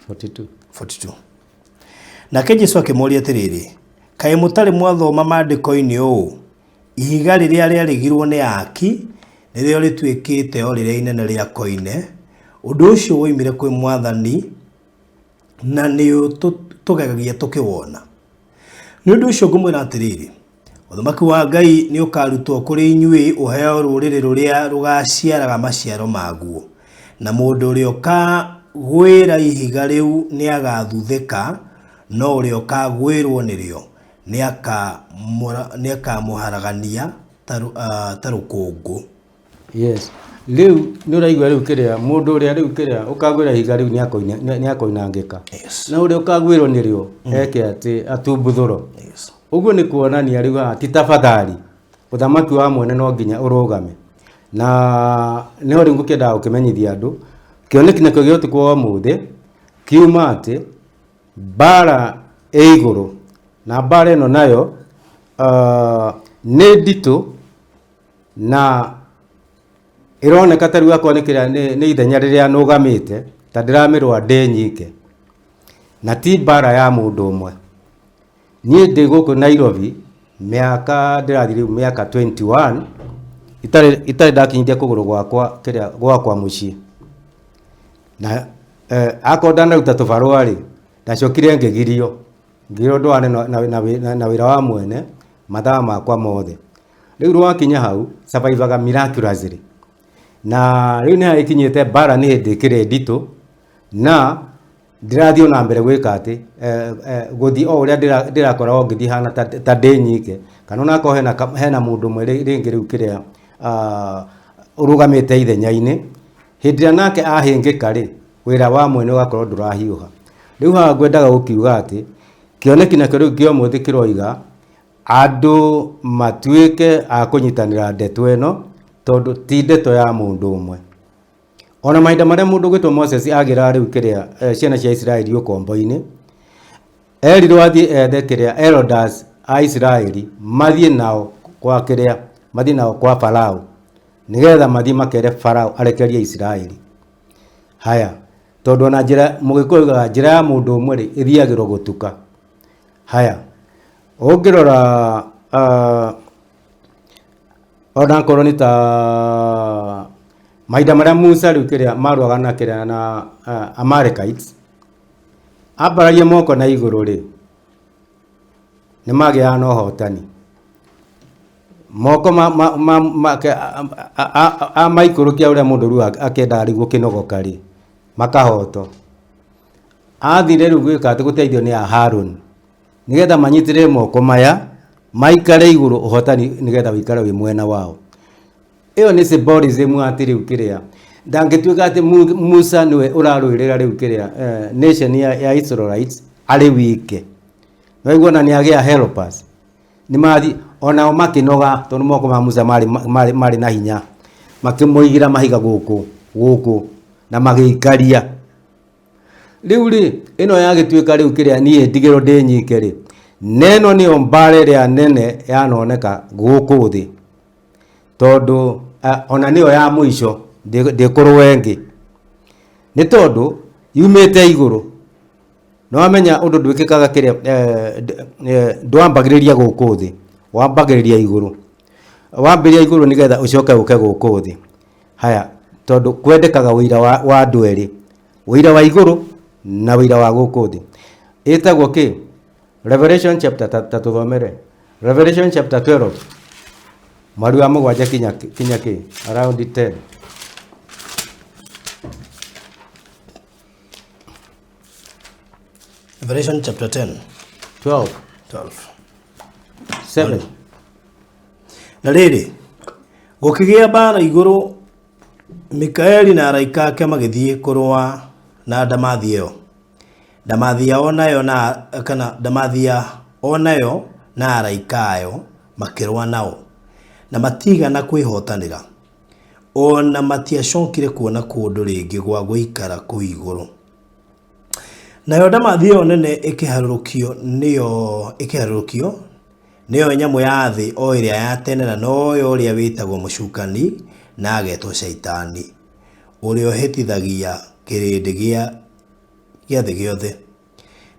42.
42. Nake Jesu akĩmoria atĩrĩrĩ, kaĩ mũtarĩ mwathoma maandĩko-inĩ ũũ, ihiga rĩrĩa rĩaregirwo nĩ aaki nĩrĩo rĩtuĩkĩte o rĩrĩa inene rĩa koine, ũndũ ũcio woimire kwĩ Mwathani na nĩ ũtũgegagia tũkĩwona. Nĩ ũndũ ũcio ngũmwĩra atĩrĩrĩ, ũthamaki wa Ngai nĩ ũkarutwo kũrĩ inyuĩ ũheo rũrĩrĩ rũrĩa rũgaciaraga maciaro maguo. Na mũndũ ũrĩa ũkagwĩra ihiga rĩu nĩ agathuthĩka, no ũrĩa ũkagwĩrwo nĩrĩo nĩ akamũharagania ta rũkũngũ.
Yes. Rĩu nĩ ũraigua rĩu kĩrĩa mũndũ ũrĩa rĩu kĩrĩa ũkagwĩra ihiga rĩu nĩ akoinangĩka. Na ũrĩa ũkagwĩrwo nĩrĩo eke atĩ atumbuthũro. Ũguo nĩ kuonania rĩu haha ti tafadhali ũthamaki wa mwene no nginya ũrũgame. Na nĩho rĩu ngũkĩendaga gũkĩmenyithia andũ kĩoneki nakĩo gĩa ũtukũ wa ũmũthĩ kiuma atĩ mbara ĩ igũrũ, na mbara ĩno nayo nĩ nditũ na ĩroneka ta rĩu akorwo nĩ kĩrĩa nĩ ithenya rĩrĩa nũgamĩte ta ndĩramĩrũa ndĩ nyike, na ti mbara ya mũndũ ũmwe. Niĩ ndĩ gũkũ Nairobi mĩaka ndĩrathiĩ rĩu mĩaka 21 itarĩ ndakinyithia kũgũrũ gwakwa kĩrĩa gwakwa mũciĩ. Na akorwo ndanaruta tũbarũa rĩ, ndacokire ngĩgirio, ngĩrwo ndwane na wĩra wa mwene mathaa makwa mothe. Rĩu rwakinya hau survivaga miraculously. Na rĩu nĩ hagĩkinyĩte mbara nĩ hĩndĩ ĩkĩrĩ nditũ na ndĩrathiĩ ona mbere gwĩka atĩ gũthiĩ o ũrĩa ndĩrakoragwo ngĩthiĩ hana ta ndĩ nyike, kana onakorwo hena mũndũ ũmwe rĩngĩ rĩu kĩrĩa ũrũgamĩte ithenya-inĩ, hĩndĩ ĩrĩa nake ahĩngĩka rĩ, wĩra wa mwene ũgakorwo ndũrahiũha. Rĩu haha ngwendaga gũkiuga atĩ kĩoneki nakĩo rĩu kĩa ũmũthĩ kĩroiga andũ matuĩke a kũnyitanĩra ndeto ĩno, tondũ ti ndeto ya mũndũ ũmwe. Ona mahinda marĩa mũndũ ũgwĩtwo Moses agĩraga rĩu kĩrĩa ciana cia Isiraeli ũkombo-inĩ, erirwo athiĩ ethe kĩrĩa elders a Isiraeli mathiĩ nao kwa kĩrĩa mathiĩ nao kwa Farao nĩgetha mathiĩ makere Farao arekerie Isiraeli. Haya, tondũ ona njĩra mũgĩkũyũ oigaga njĩra ya mũndũ ũmwe rĩ ĩthiagĩrwo gũtuka. Haya, ũngĩrora onakorwo nĩ ta mahinda marĩa Musa rĩu kĩrĩa marũaga na kĩrĩa na Amalekites, ambararia moko na igũrũ rĩ, nĩ magĩaga na ũhotani. Moko amaikũrũkia ũrĩa mũndũ rĩu akĩendaga rĩu gũkĩnogoka rĩ, makahotwo. Athire rĩu gwĩka atĩ gũteithio nĩ a Harũni, nĩgetha manyitĩrĩre moko maya maikare igũrũ ũhotani nĩgetha wĩikare wĩ mwena wao. Ĩyo nĩ symbolism atĩ rĩu kĩrĩa ndangĩtuĩka atĩ Musa nĩwe ũrarũĩrĩra rĩu kĩrĩa nation ya Israelites arĩ wike. Nĩwaigua ona nĩ agĩa helpers. Nĩ mathi onao makĩnoga tondũ moko ma Musa marĩ na hinya, makĩmũigĩra mahiga gũkũ gũkũ na magĩikaria. Rĩu rĩ, ĩno yagĩtuĩka rĩu kĩrĩa niĩ ndigĩrwo ndĩ nyike rĩ, na ĩno nĩyo mbara ĩrĩa nene yanoneka gũkũ thĩ, tondũ ona nĩyo ya mũico ndĩkũrũa ĩngĩ, nĩ tondũ yumĩte igũrũ. Nĩ wamenya ũndũ ndwĩkĩkaga kĩrĩa ndwambagĩrĩria gũkũ thĩ, wambagĩrĩria igũrũ. Wambĩrĩria igũrũ nĩgetha ũcoke ũke gũkũ thĩ. Haya, tondũ kwendekaga ũira wa andũ erĩ, ũira wa igũrũ na ũira wa gũkũ thĩ. Ĩtagwo kĩ? Revelation chapter, ta tũthomere. Revelation chapter 12 mweri wa 7 kinya kĩ? Around 10.
Revelation chapter 10.
12.
12.
7.
Na rĩrĩ, gũkĩgĩa mbaara igũrũ, Mikaeli na araika ake magĩthiĩ kũrũa na ndamathia ĩyo. Ndamathia o nayo na kana ndamathia o nayo na araika ayo makĩrũa nao, na matiigana kwĩhotanĩra. O na matiacokire kuona kũndũ rĩngĩ gwa gũikara kũu igũrũ. Nayo ndamathia ĩyo nene ĩkĩharũrũkio nĩyo ĩkĩharũrũkio nĩyo nyamũ ya thĩ o ĩrĩa ya tene na noyo ũrĩa wĩtagwo mũcukani na agetwo Shaitani, ũrĩa ũhĩtithagia kĩrĩndĩ gĩa thĩ gĩothe.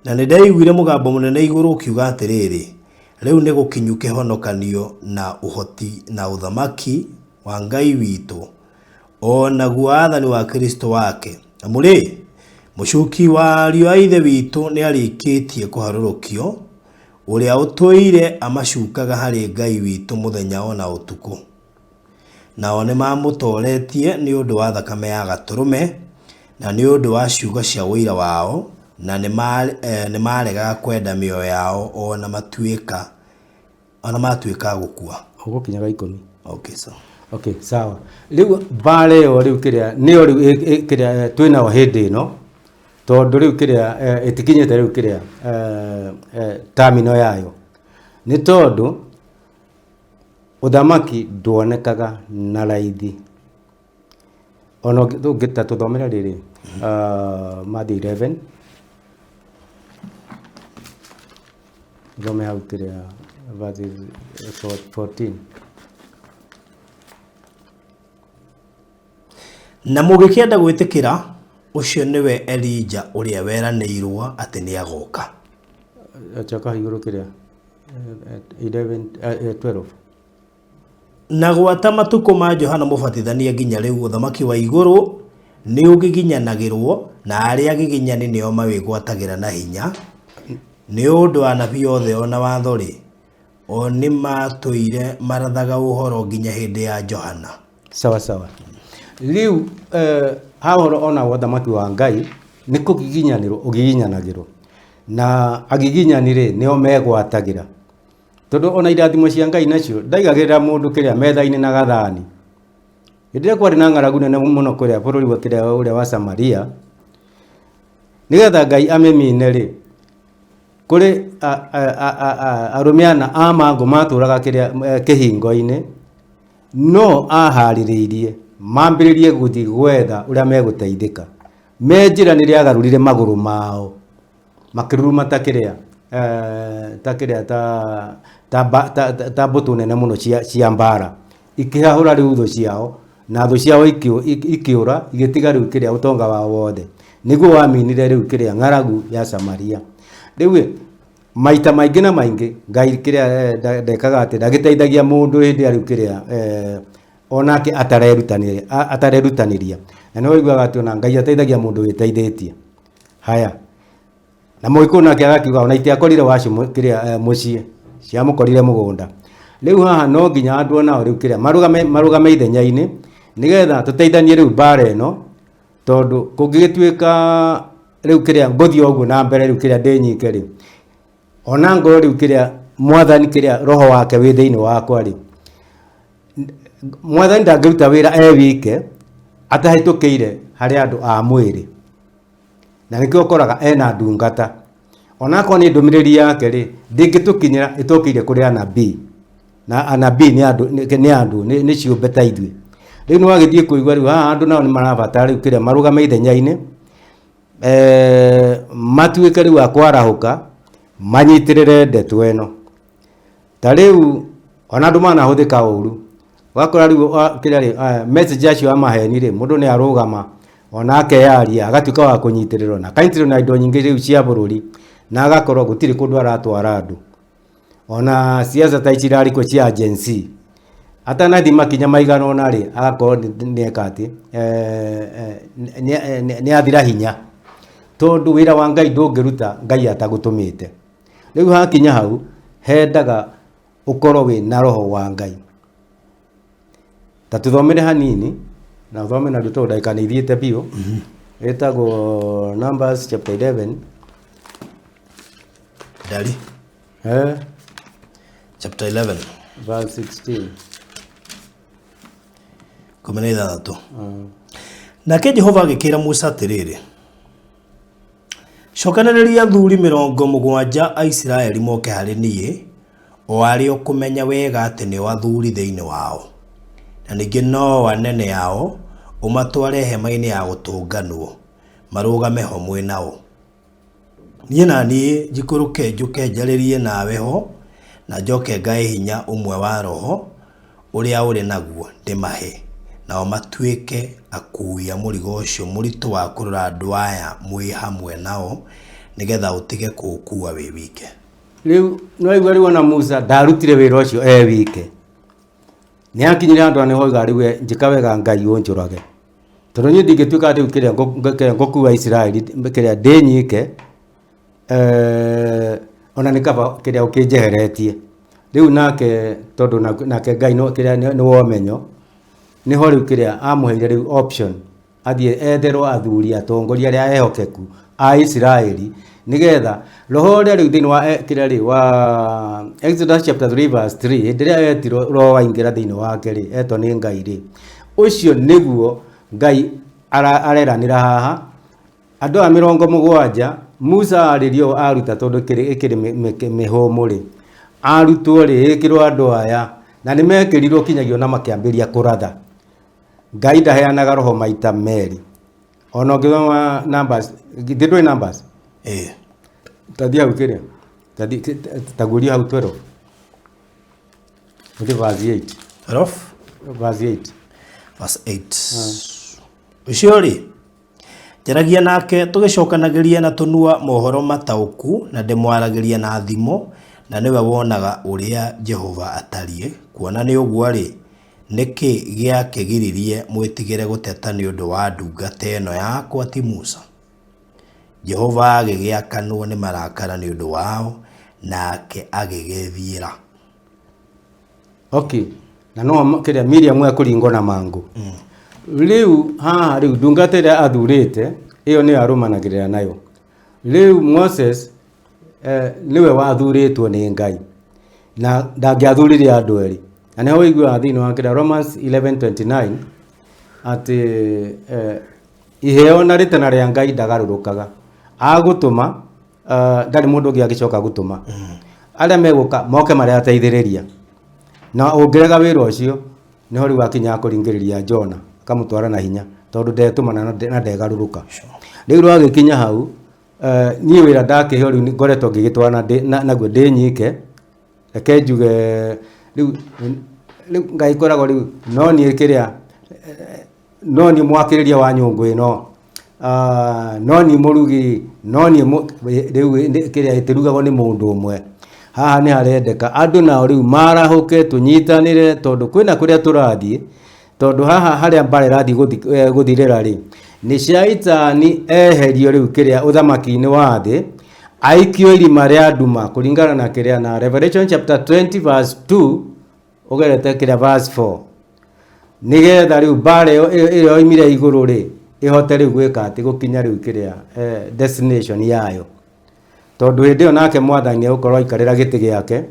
Na nĩndaiguire mũgambo mũnene igũrũ ũkiuga atĩrĩrĩ, Rĩu nĩ gũkinyu kĩhonokanio na ũhoti na ũthamaki wa Ngai witũ, o naguo wathani wa Kristo wake. Amu-rĩ, mũcuki wa ariũ a Ithe witũ nĩarĩkĩtie kũharũrũkio, ũrĩa ũtũire amacukaga harĩ Ngai witũ mũthenya o na ũtukũ. Nao nĩmamũtoretie nĩ ũndũ wa thakame ya Gatũrũme, na nĩ ũndũ wa ciugo cia ũira wao, na nĩmaregaga kwenda mĩoyo yao o na matuĩka o na matuĩka a gũkua.
Ũgũkinya ga 10.
Okay, so.
Okay, sawa. Rĩu mbara ĩyo rĩu kĩrĩa nĩyo rĩu kĩrĩa twĩnayo hĩndĩ ĩno, tondũ rĩu kĩrĩa ĩtikinyĩte rĩu kĩrĩa terminal yayo, nĩ tondũ Ũthamaki nduonekaga na raithi. Ona ta tũthomere rĩrĩ, Matthew 11, thome hau kĩrĩa verses 14.
Na mũngĩkĩenda gwĩtĩkĩra, ũcio nĩwe Elija ũrĩa weranĩirwo atĩ nĩagoka.
Coka hau igũrũ kĩrĩa 11, 12.
Na gwata matukũ ma Johana Mũbatithania nginya rĩu, ũthamaki wa igũrũ nĩũgiginyanagĩrwo, na arĩa agiginyani nĩo mawĩgwatagĩra na hinya. Nĩ ũndũ anabii othe o na watho-rĩ, o nĩmaatũire marathaga ũhoro nginya hĩndĩ ya Johana.
Sawa sawa. Rĩu ha ũhoro ona wa ũthamaki wa Ngai nĩ kũgiginyanĩrwo ũgiginyanagĩrwo, na agiginyani rĩ nĩo megwatagĩra, tondũ ona irathimo cia Ngai nacio ndaigagĩrĩra mũndũ kĩrĩa metha-inĩ na gathani. Hĩndĩ ĩrĩa kwarĩ na ng'aragu nene mũno kũrĩa bũrũri wa kĩrĩa ũrĩa wa Samaria, nĩgetha Ngai amĩmine rĩ, kũrĩ arũme ana a mangũ matũraga kĩrĩa kĩhingo-inĩ, no aharĩrĩirie mambĩrĩrie gũthiĩ gwetha ũrĩa megũteithĩka. Me njĩra nĩ rĩagarũrire magũrũ mao, makĩruruma ta kĩrĩa Ta kĩrĩa ta ta mba- ta- ta- ta mbũtũ nene mũno cia mbara ikĩhahũra rĩu thũ ciao na thũ ciao ikĩũra igĩtiga rĩu kĩrĩa ũtonga wao wothe nĩguo waminire rĩu kĩrĩa ng'aragu ya Samaria. Rĩu ĩ, maita maingĩ na maingĩ Ngai kĩrĩa ndekaga atĩ ndagĩteithagia mũndũ hĩndĩ ĩrĩa rĩu kĩrĩa onake atarerutanĩria na nĩ waiguaga atĩ ona Ngai ateithagia mũndũ wĩteithĩtie. Haya, na mũgĩkũyũ nake agakiuga ona itiakorire wacu kĩrĩa mũciĩ, ciamũkorire mũgũnda. Rĩu haha no nginya andũ onao rĩu kĩrĩa marũgame ithenya-inĩ nĩgetha tũteithanie rĩu mbara ĩno, tondũ kũngĩgĩtuĩka rĩu kĩrĩa ngũthiĩ ũguo na mbere rĩu kĩrĩa ndĩ nyike rĩ, ona ngorwo rĩu kĩrĩa mwathani kĩrĩa roho wake wĩ thĩinĩ wakwa rĩ, mwathani ndangĩruta wĩra e wike atahĩtũkĩire harĩ andũ a mwĩrĩ. Na nĩkĩo ũkoraga ena ndungata. Onakorwo nĩ ndũmĩrĩri yake rĩ, ndĩngĩtũkinyĩra ĩtokĩire kũrĩ anabii. Na anabii nĩ andũ, nĩ andũ, nĩ ciũmbe ta ithuĩ. Rĩu nĩ wagĩthiĩ kũigua rĩu haha andũ nao nĩ marabatara rĩu kĩrĩa marũgame ithenya-inĩ, matuĩke rĩu a kwarahũka, manyitĩrĩre ndeto ĩno. Ta rĩu ona andũ manahũthĩka ũru, ũgakora rĩu kĩrĩa rĩ, message acio a maheni rĩ, mũndũ nĩ arũgama ona akeyaria agatuĩka wa kũnyitĩrĩrwo na akanyitĩrĩrwo na indo nyingĩ rĩu cia bũrũri na agakorwo gũtirĩ kũndũ aratwara andũ. Ona siasa ta ici irarĩ kuo cia Gen Z, atanathiĩ makinya maigana ũna rĩ, agakorwo nĩ eka atĩ, nĩ athira hinya. Tondũ wĩra wa Ngai ndũngĩruta Ngai atagũtũmĩte. Rĩu hakinya hau, hendaga ũkorwo wĩ na roho wa Ngai. Ta tũthomere hanini, na ũthome narua tondũ ndagĩka nĩ ithiĩte biũ. Ĩtagwo Numbers chapter 11.
Ndari. Chapter 11.
Verse 16.
16. Nake Jehova agĩkĩra Musa atĩrĩrĩ, Cokanĩrĩria athuri 70 a Isiraeli moke harĩ niĩ, o arĩa ũkũmenya wega atĩ nĩo athuri thĩinĩ wao, na ningĩ no anene ao, ũmatware hema-inĩ ya gũtũnganwo, marũgame ho mwĩ nao. Niĩ na niĩ njikũrũke njũke njarĩrie nawe ho, na njoke ngae hinya ũmwe wa roho ũrĩa ũrĩ naguo ndĩmahe, nao matuĩke akuui a mũrigo ũcio mũritũ wa kũrora andũ aya mwĩ hamwe nao, nĩ getha ũtige kũũkuua wĩ wike.
Rĩu nĩwaigua rĩu ona Musa ndarutire wĩra ũcio e wike. Nĩ akinyire handũ nĩ hoiga rĩu we njĩka wega Ngai ũnjũrage. Tondũ niĩ ndingĩtuĩka rĩu kĩrĩa kĩrĩa ngũkua Isiraeli kĩrĩa ndĩ nyike, ona nĩ kaba kĩrĩa ũkĩnjeheretie. Rĩu nake tondũ nake Ngai kĩrĩa nĩ wa ũmenyo, nĩho rĩu kĩrĩa amũheire rĩu option athiĩ etherwo athuri atongoria arĩa ehokeku a Isiraeli, nĩgetha roho ũrĩa rĩu thĩinĩ wa kĩrĩa rĩ wa Exodus chapter 3 verse 3, hĩndĩ ĩrĩa etirwo roho waingĩra thĩinĩ wake rĩ, etwo nĩ Ngai rĩ, ũcio nĩguo Ngai areranĩra haha. Andũ aya 70, Musa arĩrio aruta tondũ ĩkĩrĩ mĩhũmũ rĩ, arutwo rĩ, ĩkĩrwo andũ aya, na nĩ mekĩrirwo kinyagia ona makĩambĩrĩria kũratha. Ngai ndaheanaga roho maita merĩ. Ona ũngĩthoma Numbers, githĩ ndũĩ Numbers?
Ĩĩ.
Ta thiĩ hau kĩrĩa, ta guũria hau 12. Ũthiĩ verse 8.
12?
Verse 8.
Verse 8. Ũcio-rĩ, njaragia nake tũgĩcokanagĩria na tũnua mohoro mataũku, na ndĩmwaragĩria na thimo, na nĩwe wonaga ũrĩa Jehova atariĩ. Kuona nĩ ũguo-rĩ, nĩ kĩ gĩakĩgiririe mwĩtigĩre gũteta nĩ ũndũ wa ndungata ĩno yakwa ti Musa? Jehova agĩgĩakanwo nĩ marakara nĩ ũndũ wao, nake agĩgĩĩthiĩra.
Okay. Na no kĩrĩa Miriam ekũringwo na mangũ. Rĩu haha rĩu ndungata ĩrĩa athurĩte ĩyo nĩyo arũmanagĩrĩra nayo. Rĩu Moses nĩwe wathurĩtwo nĩ Ngai na ndangĩathurire andũ erĩ. Na nĩho ũiguaga thĩinĩ wa kĩrĩa Romans 11:29 atĩ iheo na rĩtana rĩa Ngai ndagarũrũkaga. Agũtũma ndarĩ mũndũ ũngĩ angĩcoka gũtũma. Arĩa megũka moke marĩ ateithĩrĩria. Na ũngĩrega wĩra ũcio nĩho rĩu akinyaga kũringĩrĩria Jona akamũtwara na hinya tondũ ndetũmana na ndegarũrũka. Rĩu rwagĩkinya hau Niĩ wĩra ndakĩheo rĩu ngoretwo ngĩgĩtwarana naguo ndĩ nyike. Reke njuge rĩu rĩu Ngai ngoragwo rĩu no niĩ kĩrĩa no niĩ mwakĩrĩria wa nyũngũ ĩno, no niĩ mũrugi, no niĩ rĩu kĩrĩa ĩtĩrugagwo nĩ mũndũ ũmwe. Haha nĩ harendeka andũ nao rĩu marahũke tũnyitanĩre tondũ kwĩna kũrĩa tũrathiĩ. Tondũ haha harĩa mbara ĩrathiĩ gũthirĩra rĩ, nĩ caitani eherio rĩu kĩrĩa ũthamaki-inĩ wa thĩ, aikio irima rĩa nduma kũringana na kĩrĩa na Revelation chapter 20 verse 2 ũgerete kĩrĩa verse 4, nĩgetha rĩu mbara ĩyo ĩrĩa yoimire igũrũ rĩ ĩhote rĩu gwĩka atĩ gũkinya rĩu kĩrĩa destination yayo. Tondũ hĩndĩ ĩyo nake Mwathani nĩegũkorwo aikarĩra gĩtĩ gĩake,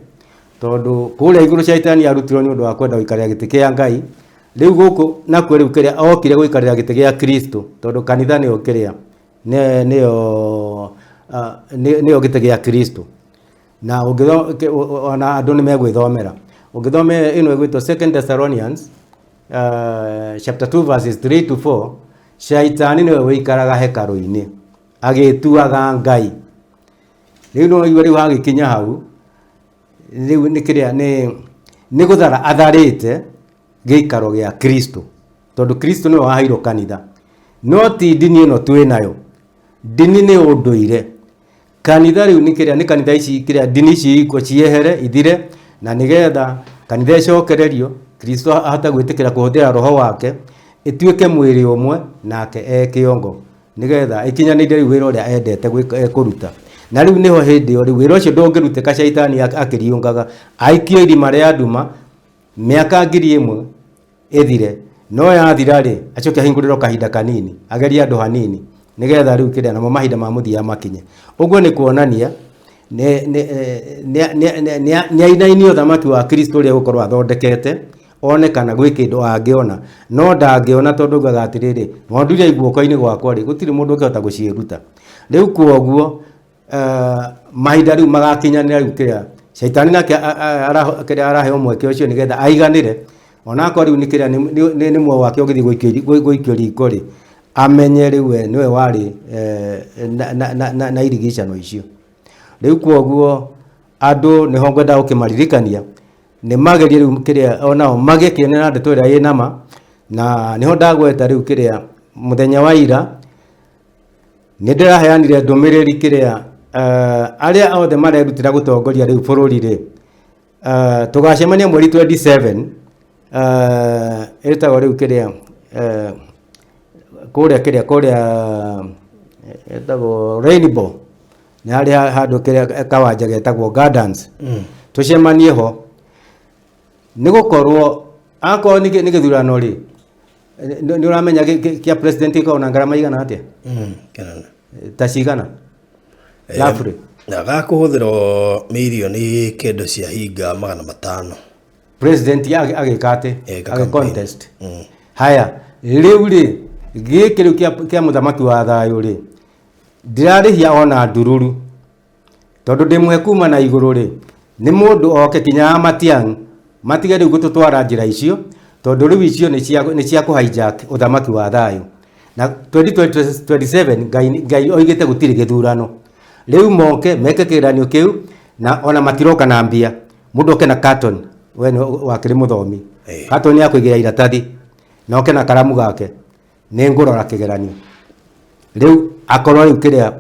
tondũ kũrĩa igũrũ caitani arutirwo nĩ ũndũ wa kwenda gũikarĩra gĩtĩ kĩa Ngai, rĩu gũkũ nakuo rĩu kĩrĩa okire gũikarĩra gĩtĩ gĩa Kristo, tondũ kanitha nĩyo kĩrĩa nĩyo nĩyo gĩtĩ gĩa Kristo. Na ona andũ nĩ megwĩthomera. Ũngĩthoma ĩno ĩgwĩtwo Second Thessalonians chapter 2 verses 3 to 4, caitani nĩwe ũikaraga hekarũ-inĩ agĩtuaga Ngai. Rĩu no igua rĩu hagĩkinya hau, rĩu nĩ kĩrĩa nĩ nĩ gũthara atharĩte gĩikaro gĩa Kristo, tondũ Kristo nĩwe waheirwo kanitha, no ti ndini ĩno twĩ nayo. Ndini nĩ ũndũire. Kanitha rĩu nĩ kĩrĩa nĩ kanitha ici kĩrĩa ndini ici ikuo ciehere ithire, na nĩgetha kanitha ĩcokererio, Kristo ahote gwĩtĩkĩra kũhũthĩra roho wake, ĩtuĩke mwĩrĩ ũmwe nake e kĩongo. Nĩgetha ĩkinyanĩrie rĩu wĩra ũrĩa endete kũruta. Na rĩu nĩho hĩndĩ ĩyo rĩu wĩra ũcio ndũngĩrutĩka caitani akĩriũngaga, aikio irima rĩa nduma mĩaka 1000 ĩthire. No yathira rĩ, acoke ahingũrĩrwo kahinda kanini, agerie andũ hanini, nĩgetha rĩu kĩrĩa namo mahinda ma mũthia makinye. Ũguo nĩ kuonania nĩ ainainie ũthamaki wa Kristo ũrĩa egũkorwo athondekete, one kana gwĩ kĩndũ angĩona, no ndangĩona tondũ augaga atĩrĩrĩ, ng'ondu iria i guoko-inĩ gwakwa rĩ, gũtirĩ mũndũ ũngĩhota gũciĩruta. Rĩu kwoguo mahinda rĩu magakinyanĩra rĩu kĩrĩa caitani nake kĩrĩa araheo mweke ũcio nĩgetha aiganĩre, onakorwo rĩu nĩ kĩrĩa nĩ muoyo wake ũgĩthiĩ gũikio riko rĩ, amenye rĩu we nĩwe warĩ na irigicano icio. Rĩu kwoguo andũ nĩho ngwenda gũkĩmaririkania nĩ magerie rĩu kĩrĩa onao magĩe kĩene na ndeto ĩrĩa ĩ nama, na nĩho ndagweta rĩu kĩrĩa mũthenya wa ira nĩ ndĩraheanire ndũmĩrĩri kĩrĩa arĩa othe marerutĩra gũtongoria rĩu bũrũri rĩ, tũgacemania mweri 27, ĩtagwo rĩu kĩrĩa kũrĩa kĩrĩa kũrĩa ĩtagwo Rainbow, nĩ harĩ handũ kĩrĩa kawanja getagwo Gardens, tũcemanie ho, nĩ gũkorwo akorwo nĩ gĩthurano rĩ, nĩ ũramenya kĩa president gĩkoragwo na ngarama igana atĩa?
Kĩnene.
Ta cigana? Roughly.
Na gakũhũthĩrwo mirioni kĩndũ cia hinga 500.
President agĩka atĩ?
Eka
Agĩ
campaign.
contest. Haya, rĩu rĩ, gĩkĩ rĩu kĩa mũthamaki wa thayũ rĩ, ndirarĩhia ona ndururu, tondũ ndĩmũhe kuma na igũrũ rĩ, nĩ mũndũ oke kinya Matiang'i, matige rĩu gũtũtwara njĩra icio, tondũ rĩu icio nĩ cia kũ hijack ũthamaki wa thayũ. Na 2027 Ngai oigĩte gũtirĩ gĩthurano. Rĩu moke meke kĩgeranio kĩu, na ona matiroka na mbia. Mũndũ oke na carton, we nĩ wakĩrĩ mũthomi. Carton ya kũigĩra iratathi, na oke na karamu gake, nĩ ngũrora kĩgeranio. Rĩu akorwo rĩu kĩrĩa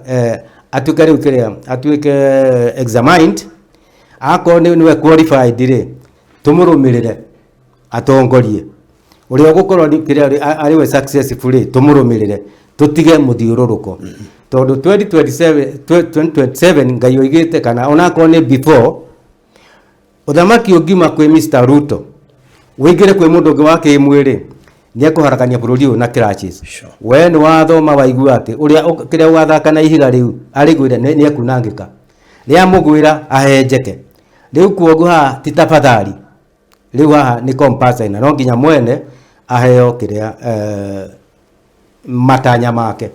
atuĩke rĩu kĩrĩa atuĩke examined, akorwo nĩwe qualified rĩ, tũmũrũmĩrĩre atongorie. Ũrĩa ũgũkorwo nĩ kĩrĩa arĩ we successful rĩ, tũmũrũmĩrĩre, tũtige mũthiũrũrũko. Tondũ 2027 Ngai oigĩte kana onakorwo nĩ before, ũthamaki ũngiuma kwĩ Mr. Ruto ũingĩre kwĩ mũndũ ũngĩ wa kĩmwĩrĩ, nĩ ekũharagania bũrũri ũyũ na crutches. We nĩ wathoma waigua atĩ ũrĩa kĩrĩa ũgathaka na ihiga rĩu arĩgwĩre nĩ ekunangĩka, rĩamũgwĩra ahenjeke. Rĩu kwoguo haha ti tafadhali, rĩu haha nĩ compulsory, na no nginya mwene aheo kĩrĩa matanya make.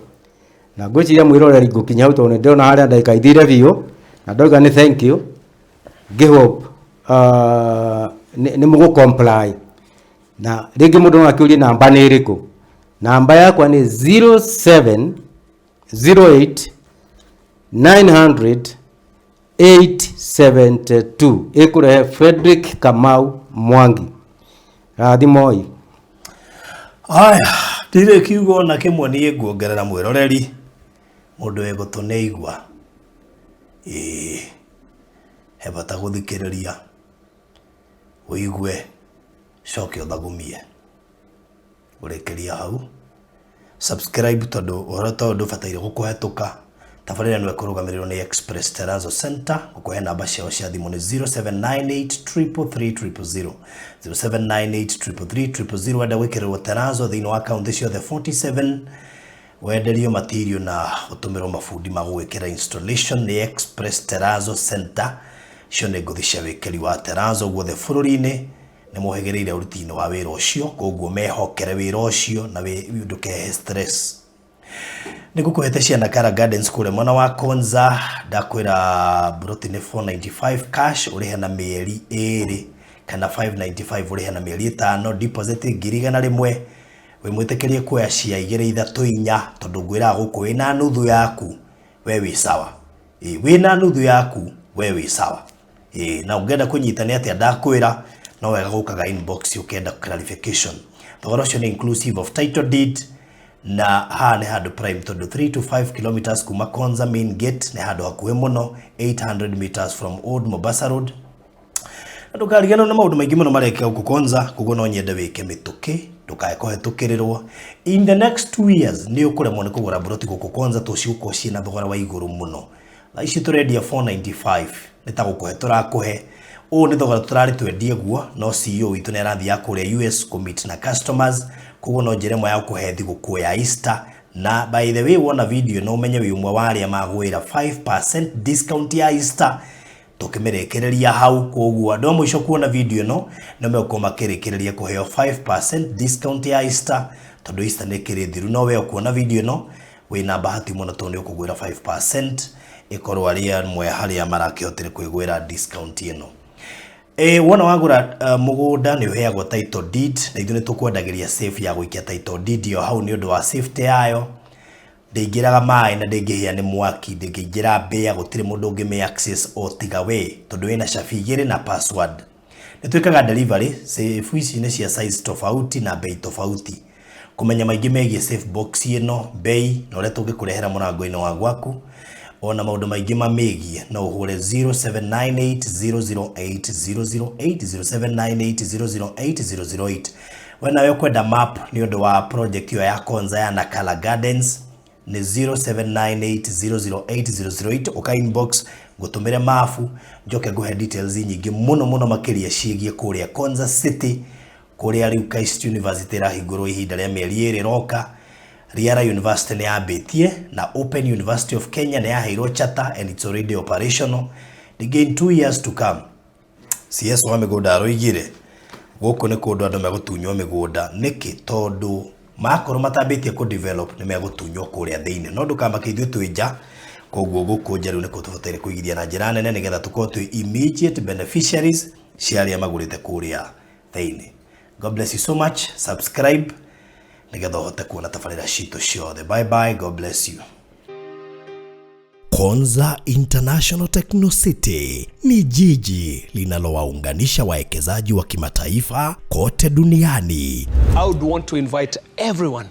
Na ngwĩciria mwĩroreri ngũkinya hau tondũ nĩ ndĩrona harĩa ndagĩka ithire biũ, na ndauga nĩ thank you, ngĩ hope nĩ mũgũ comply. Na rĩngĩ mũndũ no akĩũrie namba nĩ ĩrĩkũ. Namba yakwa nĩ 0708 900 872 ĩkũrehe Frederick Kamau Mwangi. Rathimoi.
Aya, ndirĩ kiugo ona kĩmwe niĩ nguongerera mwĩroreri, mũndũ wĩ gũtũ nĩ aigua. Ĩĩ, he bata gũthikĩrĩria, ũigue, coke ũthagumie. Ngũrĩkĩria hau. Subscribe tondũ ũhoro ta ũyũ ndũbataire gũkũhetũka. Tabarĩra ĩno ĩkũrũgamĩrĩrwo nĩ Express Terrazzo Center. Gũkũhe namba ciao cia thimũ nĩ 0798 333 000, 0798 333 000. Wenda gwĩkĩrĩrwo terrazzo thĩinĩ wa kaunti ciothe 47, wenderio material na ũtũmĩrwo mabundi ma gũgwĩkĩra installation nĩ Express Terrazzo Center. Icio nĩ ngũthi cia wĩkĩri wa terrazzo guothe bũrũri-inĩ, nĩ mohĩgĩrĩire ũruti-inĩ wa wĩra ũcio, koguo mehokere wĩra ũcio na ndũkehe stress. Nĩ ngũkũhete cia Nakara Gardens kũrĩa mwena wa Konza, ndakwĩra mburoti nĩ 495 cash ũrĩhe na mĩeri 2 kana 595 ũrĩhe na mĩeri 5, deposit 100,000, wĩ mwĩtĩkĩrie kuoya cia 2 3 4, tondũ ngwĩraga gũkũ wĩna nuthu yaku we wĩ sawa. Wĩna nuthu yaku we wĩ sawa. Na ũngĩenda kũnyita nĩ atĩa ndakwĩra, no wega gũkaga inbox ũkĩenda clarification. Thogora ũcio nĩ inclusive of title deed, na haha nĩ handũ prime tondũ 3 to 5 kilometers kuma Konza main gate nĩ handũ hakuhĩ mũno, 800 meters from Old Mombasa Road. Na ndũkariganĩrwo nĩ maũndũ maingĩ mũno marekĩka gũkũ Konza, koguo no nyende wĩke mĩtũkĩ, ndũkae kũhetũkĩrĩrwo. In the next 2 years nĩ ũkũremwo nĩ kũgũra mburoti gũkũ Konza tondũ cigũkorwo ciĩna thogora wa igũrũ mũno. Thaa ici tũrendia 495, nĩ ta gũkũhe tũrakũhe. Ũũ nĩ thogora tũrarĩ twendie guo, no CEO witũ nĩ arathiaga kũrĩa US kũ-meet na customers, koguo no njĩra ĩmwe ya gũkũhe thigũkũ ya Easter. Na by the way, wona video no ũmenye wĩ ũmwe wa arĩa magwĩra 5% discount ya Easter, tũkĩmĩrĩkĩrĩria hau. Koguo andũ a mũico kuona video ĩno nĩ megũkorwo makĩrĩkĩrĩria kũheo 5% discount ya Easter, tondũ Easter nĩ ĩkĩrĩ thiru. No we ũkuona video ĩno wĩna bahati mũno tondũ nĩ ũkũgwĩra 5%, ĩkorwo arĩ amwe harĩa marakĩhotire kwĩgwĩra discount ĩno. Wona wagũra mũgũnda nĩ ũheagwo title deed, na ithuĩ nĩ tũkwendagĩria safe ya gũikia title deed ĩyo hau nĩ ũndũ wa safety yayo. Ndĩingĩraga maĩ na ndĩngĩhĩa nĩ mwaki, ndĩngĩingĩra mbĩa, gũtirĩ mũndũ ũngĩmĩ access o tiga we, tondũ wĩna cabi igĩrĩ na password. Nĩ twĩkaga delivery, safe ici nĩ cia size tofauti na bei tofauti. Kũmenya maingĩ megiĩ safe box ĩno, bei na ũrĩa tũngĩkũrehera mũrango-inĩ wa gwaku, ona maũndũ maingĩ mamĩgiĩ no ũhũre 0798 008 008, 0798 008 008. We nawe ũkwenda map nĩ ũndũ wa project ĩyo ya Konza ya Nakala Gardens nĩ 0798 008 008, ũka inbox ngũtũmĩre mabu njoke ngũhe details nyingĩ mũno mũno makĩria ciĩgiĩ kũrĩa Konza City, kũrĩa rĩu KAIST University ĩrahingũrwo ihinda rĩa mĩeri 2 ĩroka. Riara University nĩ yambĩtie na Open University of Kenya nĩ yaheirwo charter and it's already operational. Ningĩ in 2 years to come, CS wa mĩgũnda aroigire gũkũ nĩ kũndũ andũ megũtunywo mĩgũnda. Nĩkĩ? Tondũ makorwo matambĩtie kũ develop nĩ megũtunywo kũrĩa thĩinĩ, no ndũkamake ithuĩ twĩ nja. Koguo gũkũ nja rĩu nĩkuo tũbataire kũigithia na njĩra nene nĩgetha tũkorwo twĩ immediate beneficiaries cia arĩa magũrĩte kũrĩa thĩinĩ. God bless you so much. Subscribe nĩgetha ũhote kuona tabarĩra citũ ciothe. Bye bye. God bless you. Konza International Techno City ni jiji linalowaunganisha wawekezaji wa kimataifa kote duniani.
I would want to invite everyone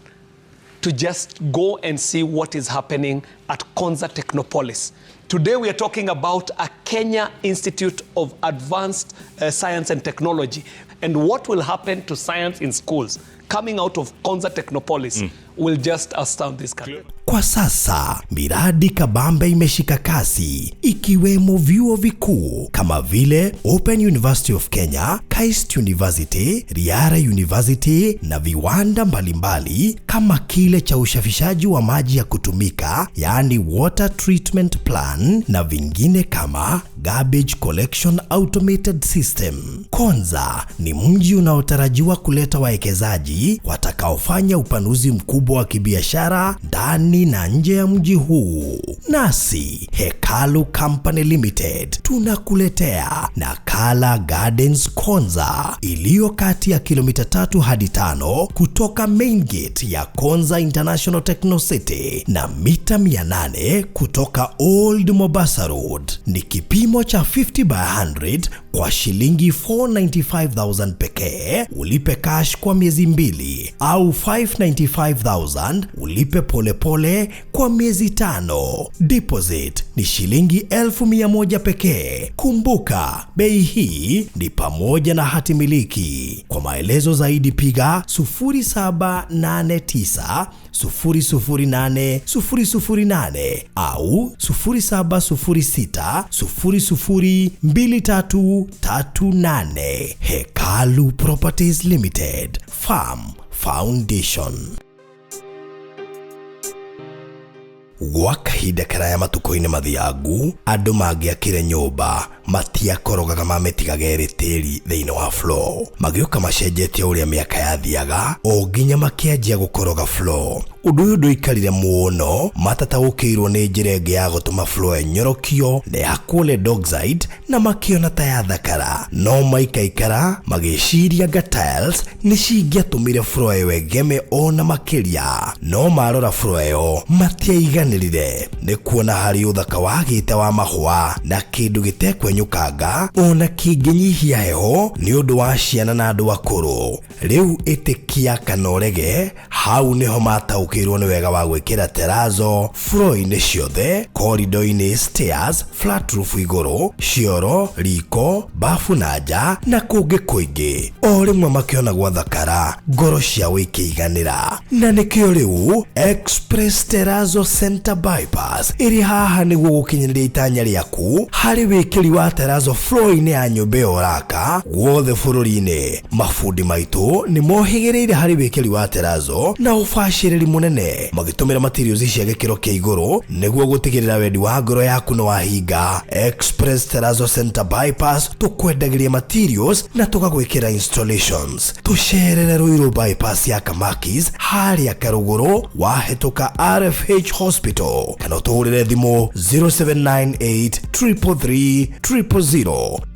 to just go and see what is happening at Konza Technopolis. Today we are talking about a Kenya Institute of Advanced Science and Technology and what will happen to science in schools coming out of Konza Technopolis will just astound this country.
Kwa sasa miradi kabambe imeshika kasi ikiwemo vyuo vikuu kama vile Open University of Kenya, KAIST University, Riara University na viwanda mbalimbali kama kile cha usafishaji wa maji ya kutumika, yaani water treatment plant, na vingine kama garbage collection automated system. Konza ni mji unaotarajiwa kuleta wawekezaji watakaofanya upanuzi mkubwa wa kibiashara ndani na nje ya mji huu. Nasi Hekalu Company Limited tunakuletea Nakala Gardens Konza iliyo kati ya kilomita 3 hadi 5 kutoka main gate ya Konza International Techno City na mita 800 kutoka Old Mombasa Road. Ni kipimo cha 50 by 100 kwa shilingi 495,000 pekee, ulipe cash kwa miezi 2, au 595,000 ulipe polepole kwa miezi 5. Deposit ni shilingi 1,100 pekee. Kumbuka, bei hii ni pamoja na hati miliki. Kwa maelezo zaidi piga 0789 008 008 au 0706 002338. Hekalu Properties Limited, Farm Foundation. Gwa kahinda karaya matukũ-inĩ mathiangu, andũ mangĩakire nyũmba matiakorogaga mamĩtigaga ĩrĩ tĩri thĩinĩ wa floor. Magĩũka macenjetie ũrĩa mĩaka yathiaga o nginya makĩanjia gũkoroga floor. Ũndũ ũyũ ndũikarire mũno, matataũkĩirwo nĩ njĩra ĩngĩ ya gũtũma floor ĩnyorokio na ĩhakwo lead oxide na makĩona ta yathakara. No maikaikara magĩciria nga tiles nĩ cingĩatũmire floor ĩyo ĩgeme ona makĩria. No marora floor ĩyo matiaiganĩrire nĩ kuona harĩ ũthaka wagĩte wa mahũa na kĩndũ gĩtekwenyũkanga ona kĩngĩnyihia heho nĩ ũndũ wa ciana na andũ akũrũ. Rĩu ĩtĩkia kana ũrege, hau nĩho mataũkĩirwo nĩ wega wa gwĩkĩra terazo floor-inĩ ciothe, corridor-inĩ, stairs, flat roof igũrũ, cioro, riko, bafu na nja na kũngĩ kũingĩ. O rĩmwe makĩona gwathakara, ngoro ciao ikĩiganĩra. Na nĩkĩo rĩu Express Terrazzo Center Bypass ĩrĩ haha nĩguo gũkinyanĩria itanya rĩaku harĩ wĩkĩri wa terrazzo floor-inĩ ya nyũmba ĩyo ũraka guothe bũrũri-inĩ. Mabundi maitũ nĩ mohĩgĩrĩire harĩ wĩkĩri wa terrazzo na ũbacĩrĩri mũnene, magĩtũmĩra materials cia gĩkĩro kĩa igũrũ nĩguo gũtigĩrĩra wendi wa ngoro yaku nĩ wahinga. Express Terrazzo Center Bypass tũkwendagĩria materials na tũgagwĩkĩra installations. Tũcerere Ruiru Bypass ya Kamakis harĩa Karũgũrũ wahĩtũka RFH Hospital, kana ũtũhũrĩre thimũ 0798 333 000.